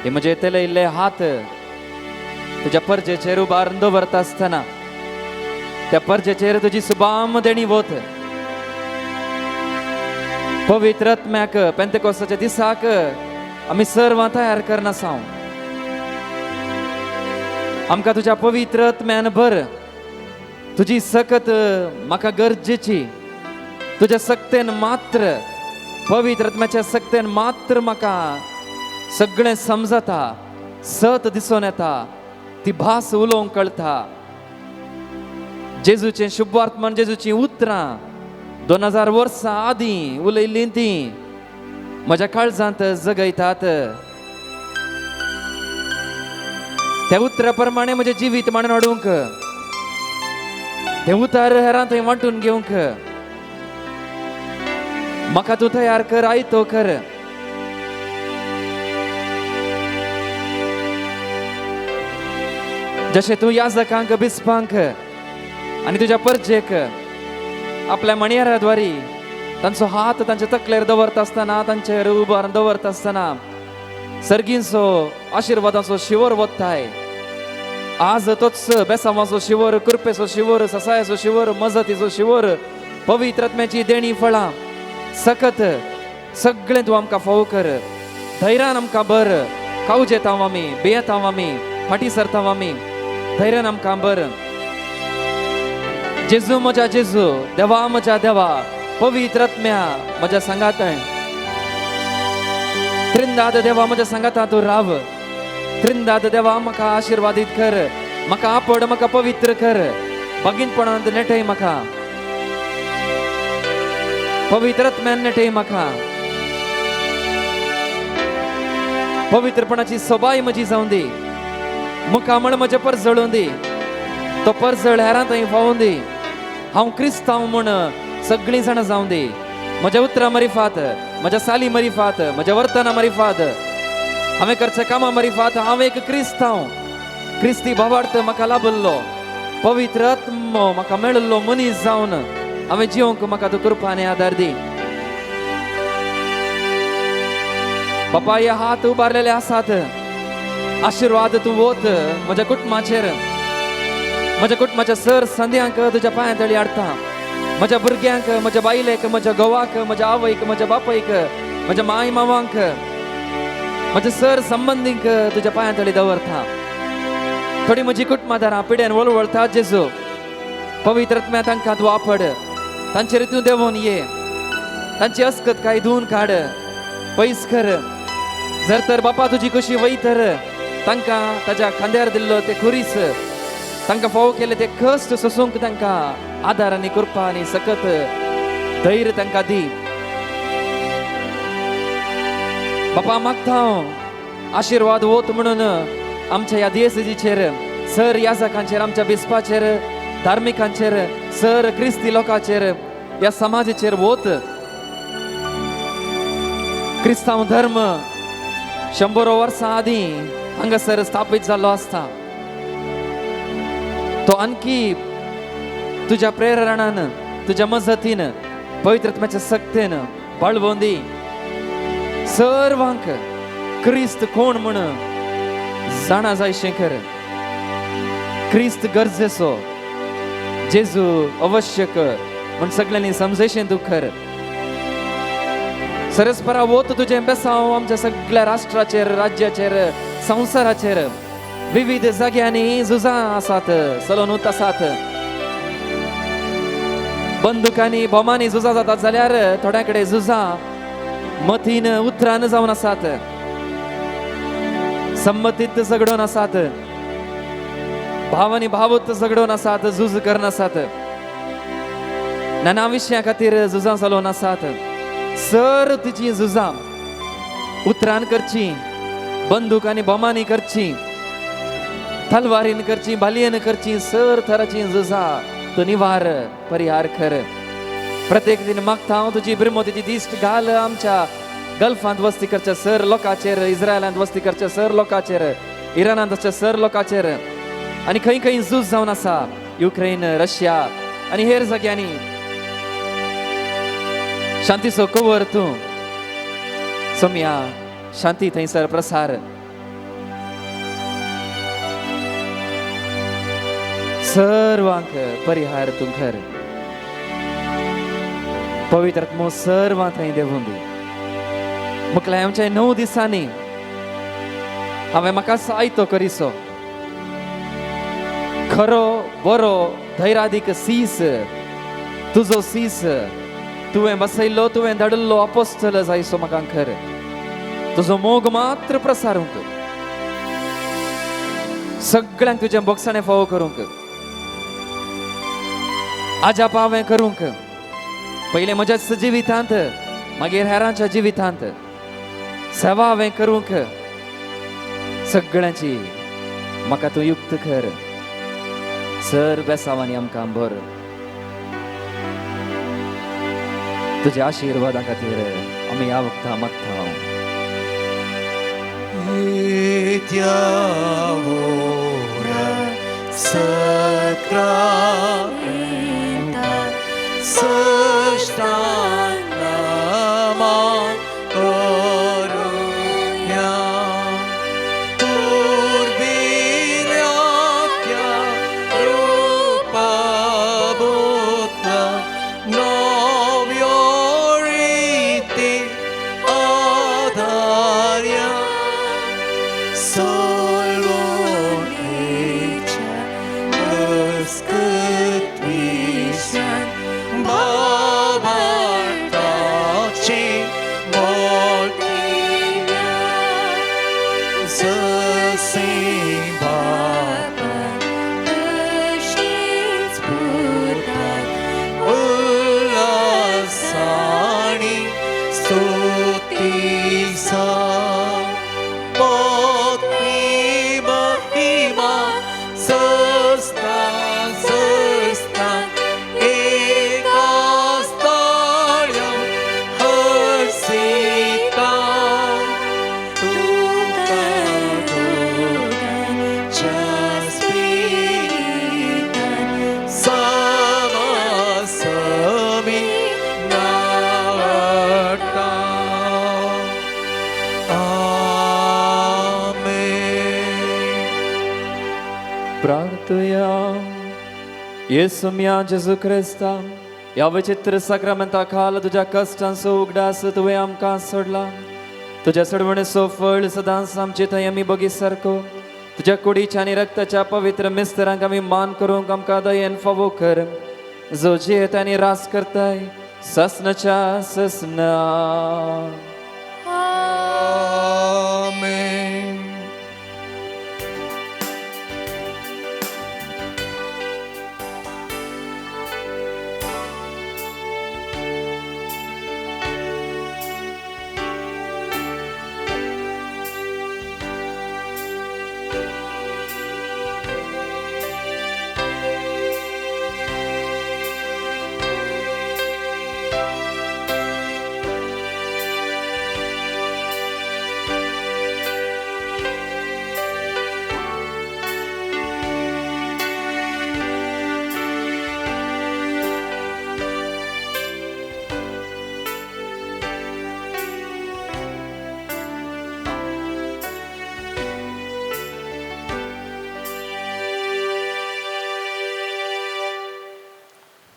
हे म्हजे तेलयल्ले हात तुज्या परजेचेर उबारून दवरता आसतना त्या परजेचेर तुजी सुबाम देणी वत. पवित्र आत्म्याक पेंतेकोसाच्या दिसाक आमी सर्वां तयार करनासांव. आमकां तुज्या पवित्र आत्म्यान भर. तुजी सकत म्हाका गरजेची. तुज्या सक्तेन मात्र, पवित्र आत्म्याच्या सक्तेन मात्र म्हाका सगळें समजता, सत दिसून येता, ती भास उलोवंक कळटा. जेजूचें शुभवार्तमान, जेजूचीं उतरां 2000 वर्सां आदीं उलयल्लीं तीं म्हज्या काळजांत जगयतात. त्या उतरा प्रमाणे म्हजें जिवीत मांडून हाडूंक, तें उतार हेरां थंय वांटून घेवंक म्हाका तूं तयार कर, आयतो कर. जशें तूं याजकांक, बिस्पांक आनी तुज्या परजेक आपल्या मणयाराद्वारी तांचो हात तांच्या तकलेर दवरता आसतना, तांचेर उबार दवरता आसतना सर्गींचो आशिर्वादाचो शिवर वत्ताय. आज तोच बेसांवाचो शिवर, कृपेचो शिवर, ससायाचो शिवर, मजतीचो शिवर, पवित्र आत्म्याची देणी फळां सकत सगळें तूं आमकां फावो कर. धैर्यान आमकां बर, कावजेतांव आमी, बेयतांव आमी, फाटीं सरतांव आमी, धैर्यान आमकां बर. जेजू म्हज्या जेजू, देवा म्हज्या देवा, पवित्र आत्म्या म्हज्या सांगात, त्रिंदाद देवा म्हज्या सांगाता तूं राव. त्रिंदाद देवा म्हाका आशिर्वादीत कर, म्हाका आपड, म्हाका पवित्र कर, बागीनपणांत नेटय म्हाका, पवित्र आत्म्यान नेटय म्हाका, पवित्रपणाची सोबाय म्हजी जावं दी, मुखामळ म्हजें परजळूं दी, तो परजळ हेरां थंय फावूं दी. हांव क्रिस्तांव म्हूण सगळीं जाणां जावं दी. म्हज्या उतरां मरिफात, म्हज्या साली मरिफात, म्हज्या वर्तना मरिफात, हांवें करच्या कामां मरिफात, हांव एक क्रिस्तांव, क्रिस्ती भावार्थ म्हाका लाभल्लो, पवित्र आत्मो म्हाका मेळिल्लो मनीस जावन हांवें जिवंक म्हाका तूं कृपा आनी आदार दी. बापा, हे हात उबारलेले आसात, आशिर्वाद तूं वत म्हज्या कुटुंबाचेर, म्हज्या कुटुंबाच्या सर संद्यांक तुज्या पांयां तळी हाडटा, म्हज्या भुरग्यांक, म्हज्या बायलेक, म्हज्या घोवाक, म्हज्या आवयक, म्हज्या बापायक, म्हज्या माय मावांक, म्हज्या सर संबंदींक तुज्या पांयां तळी दवरता. थोडी म्हजी कुटुंबादारां पिड्यान वळवळटा जेजू, पवित्र आत्म्या तांकां तूं आपड, तांचेर तूं देंवोन ये, तांची अस्कत काय धुवन काड, पयस कर. जर तर बापा तुजी कशी वय तर तांकां ताज्या खांद्यार दिल्लो ते खुरीस, तांकां फावो केले ते कश्ट सोसूंक तांकां आदार आनी कृपा आनी सकत धैर्य तांकां दी. बापा मागता हांव आशिर्वाद वत म्हणून आमच्या ह्या दियेसेजीचेर, सर याजकांचेर, आमच्या बिस्पाचेर, धार्मिकांचेर, सर क्रिस्ती लोकांचेर, ह्या समाजाचेर वत. क्रिस्तांव धर्म 100 वर्सां आदीं हांगासर स्थापीत जाल्लो आसता, तो आणखी तुज्या प्रेरणान, तुज्या मजतीन, पवित्र आत्म्याच्या सक्तेन बाळवोन दी. सर्वांक क्रिस्त कोण म्हूण जाणा जाय शेंकर. क्रिस्त गरजेचो, जेजू आवश्यक म्हूण सगळ्यांनी समजयशें तूं कर. सरस्परा वत तुजें बेसांव आमच्या सगळ्या राष्ट्राचेर, राज्याचेर, संवसाराचेर, विविध जाग्यांनी झुजां आसात, सलोनूत आसात, बंदुकांनी बोमांनी झुजां जातात जाल्यार थोड्या कडेन झुजां मतीन उतरान जावन आसात, संमतीत झगडोवन आसात, भाव आनी भावत झगडोवन आसात, झूज करन आसात, नाना विशया खातीर झुजां चलोवन आसात. सर तिची झुजां उतरान करची, बंदूक आनी बोमांनी करची, तलवारीन करची, भालयेन करची, सर थराची झुजां तूं निवार परिहार कर. प्रत्येक दिन मागता हांव तुजी ब्रह्मतीची दिश्ट घाल आमच्या गल्फांत वस्ती करच्या सर लोकांचेर, इस्रायलांत वस्ती करच्या सर लोकांचेर, इराणांत आसच्या सर लोकांचेर, आनी खंय खंय झूज जावन आसा, युक्रेन, रशिया आनी हेर जाग्यांनी. शांतीचो कवर तूं सोम्या, शांती थंयसर प्रसार. सर्वांक परिहार तूं कर. पवित्र आत्मो सर्वां थंय देवून दी. मुखल्या आमच्या 9 दिसांनी हांवें म्हाका सायतो करिसो, खरो बरो धैर्यादीक सीस, तुजो सीस तुवें बसयल्लो, तुवें धाडिल्लो अपोस्तल जायसो म्हाका खर. तुजो मोग मात्र प्रसारूंक, सगळ्यांक तुजें बोगसाणें फावो करूंक, आजाप हांवें करूंक, पयलें म्हज्याच जिवितांत, मागीर हेरांच्या जिवितांत सेवा हांवें करूंक, सगळ्यांची म्हाका तूं युक्त कर, सर बेसांवांनी आमकां भर. तुज्या आशिर्वादा खातीर आमी ह्या वखदां मागता. Diavora sacramenta sastana korunya purvilyatya rupa bhutna novyoriti adharya Solvon echa Askutvishan Babartachi Moltinya Sasi Baba Ullasani Stutisa Moti Mahima Sasta Sasta Ekastarya Harsita Tuka Samasami Navarta. Amen. प्रार्थया. Yesu म्या जेजू क्रिस्ता, ह्या विचित्र साक्रामेंता खाल तुज्या कश्टांचो उगडास तुवें आमकां सोडला. तुज्या सोडवणेचो फळ सदांच आमचे थंय आमी बगी सारको. तुज्या कुडीच्या आनी रक्ताच्या पवित्र मिस्तरांक आमी मान करूंक आमकां दयेन फावो कर, जो जियेत आनी रास करताय ससनाच्या ससना.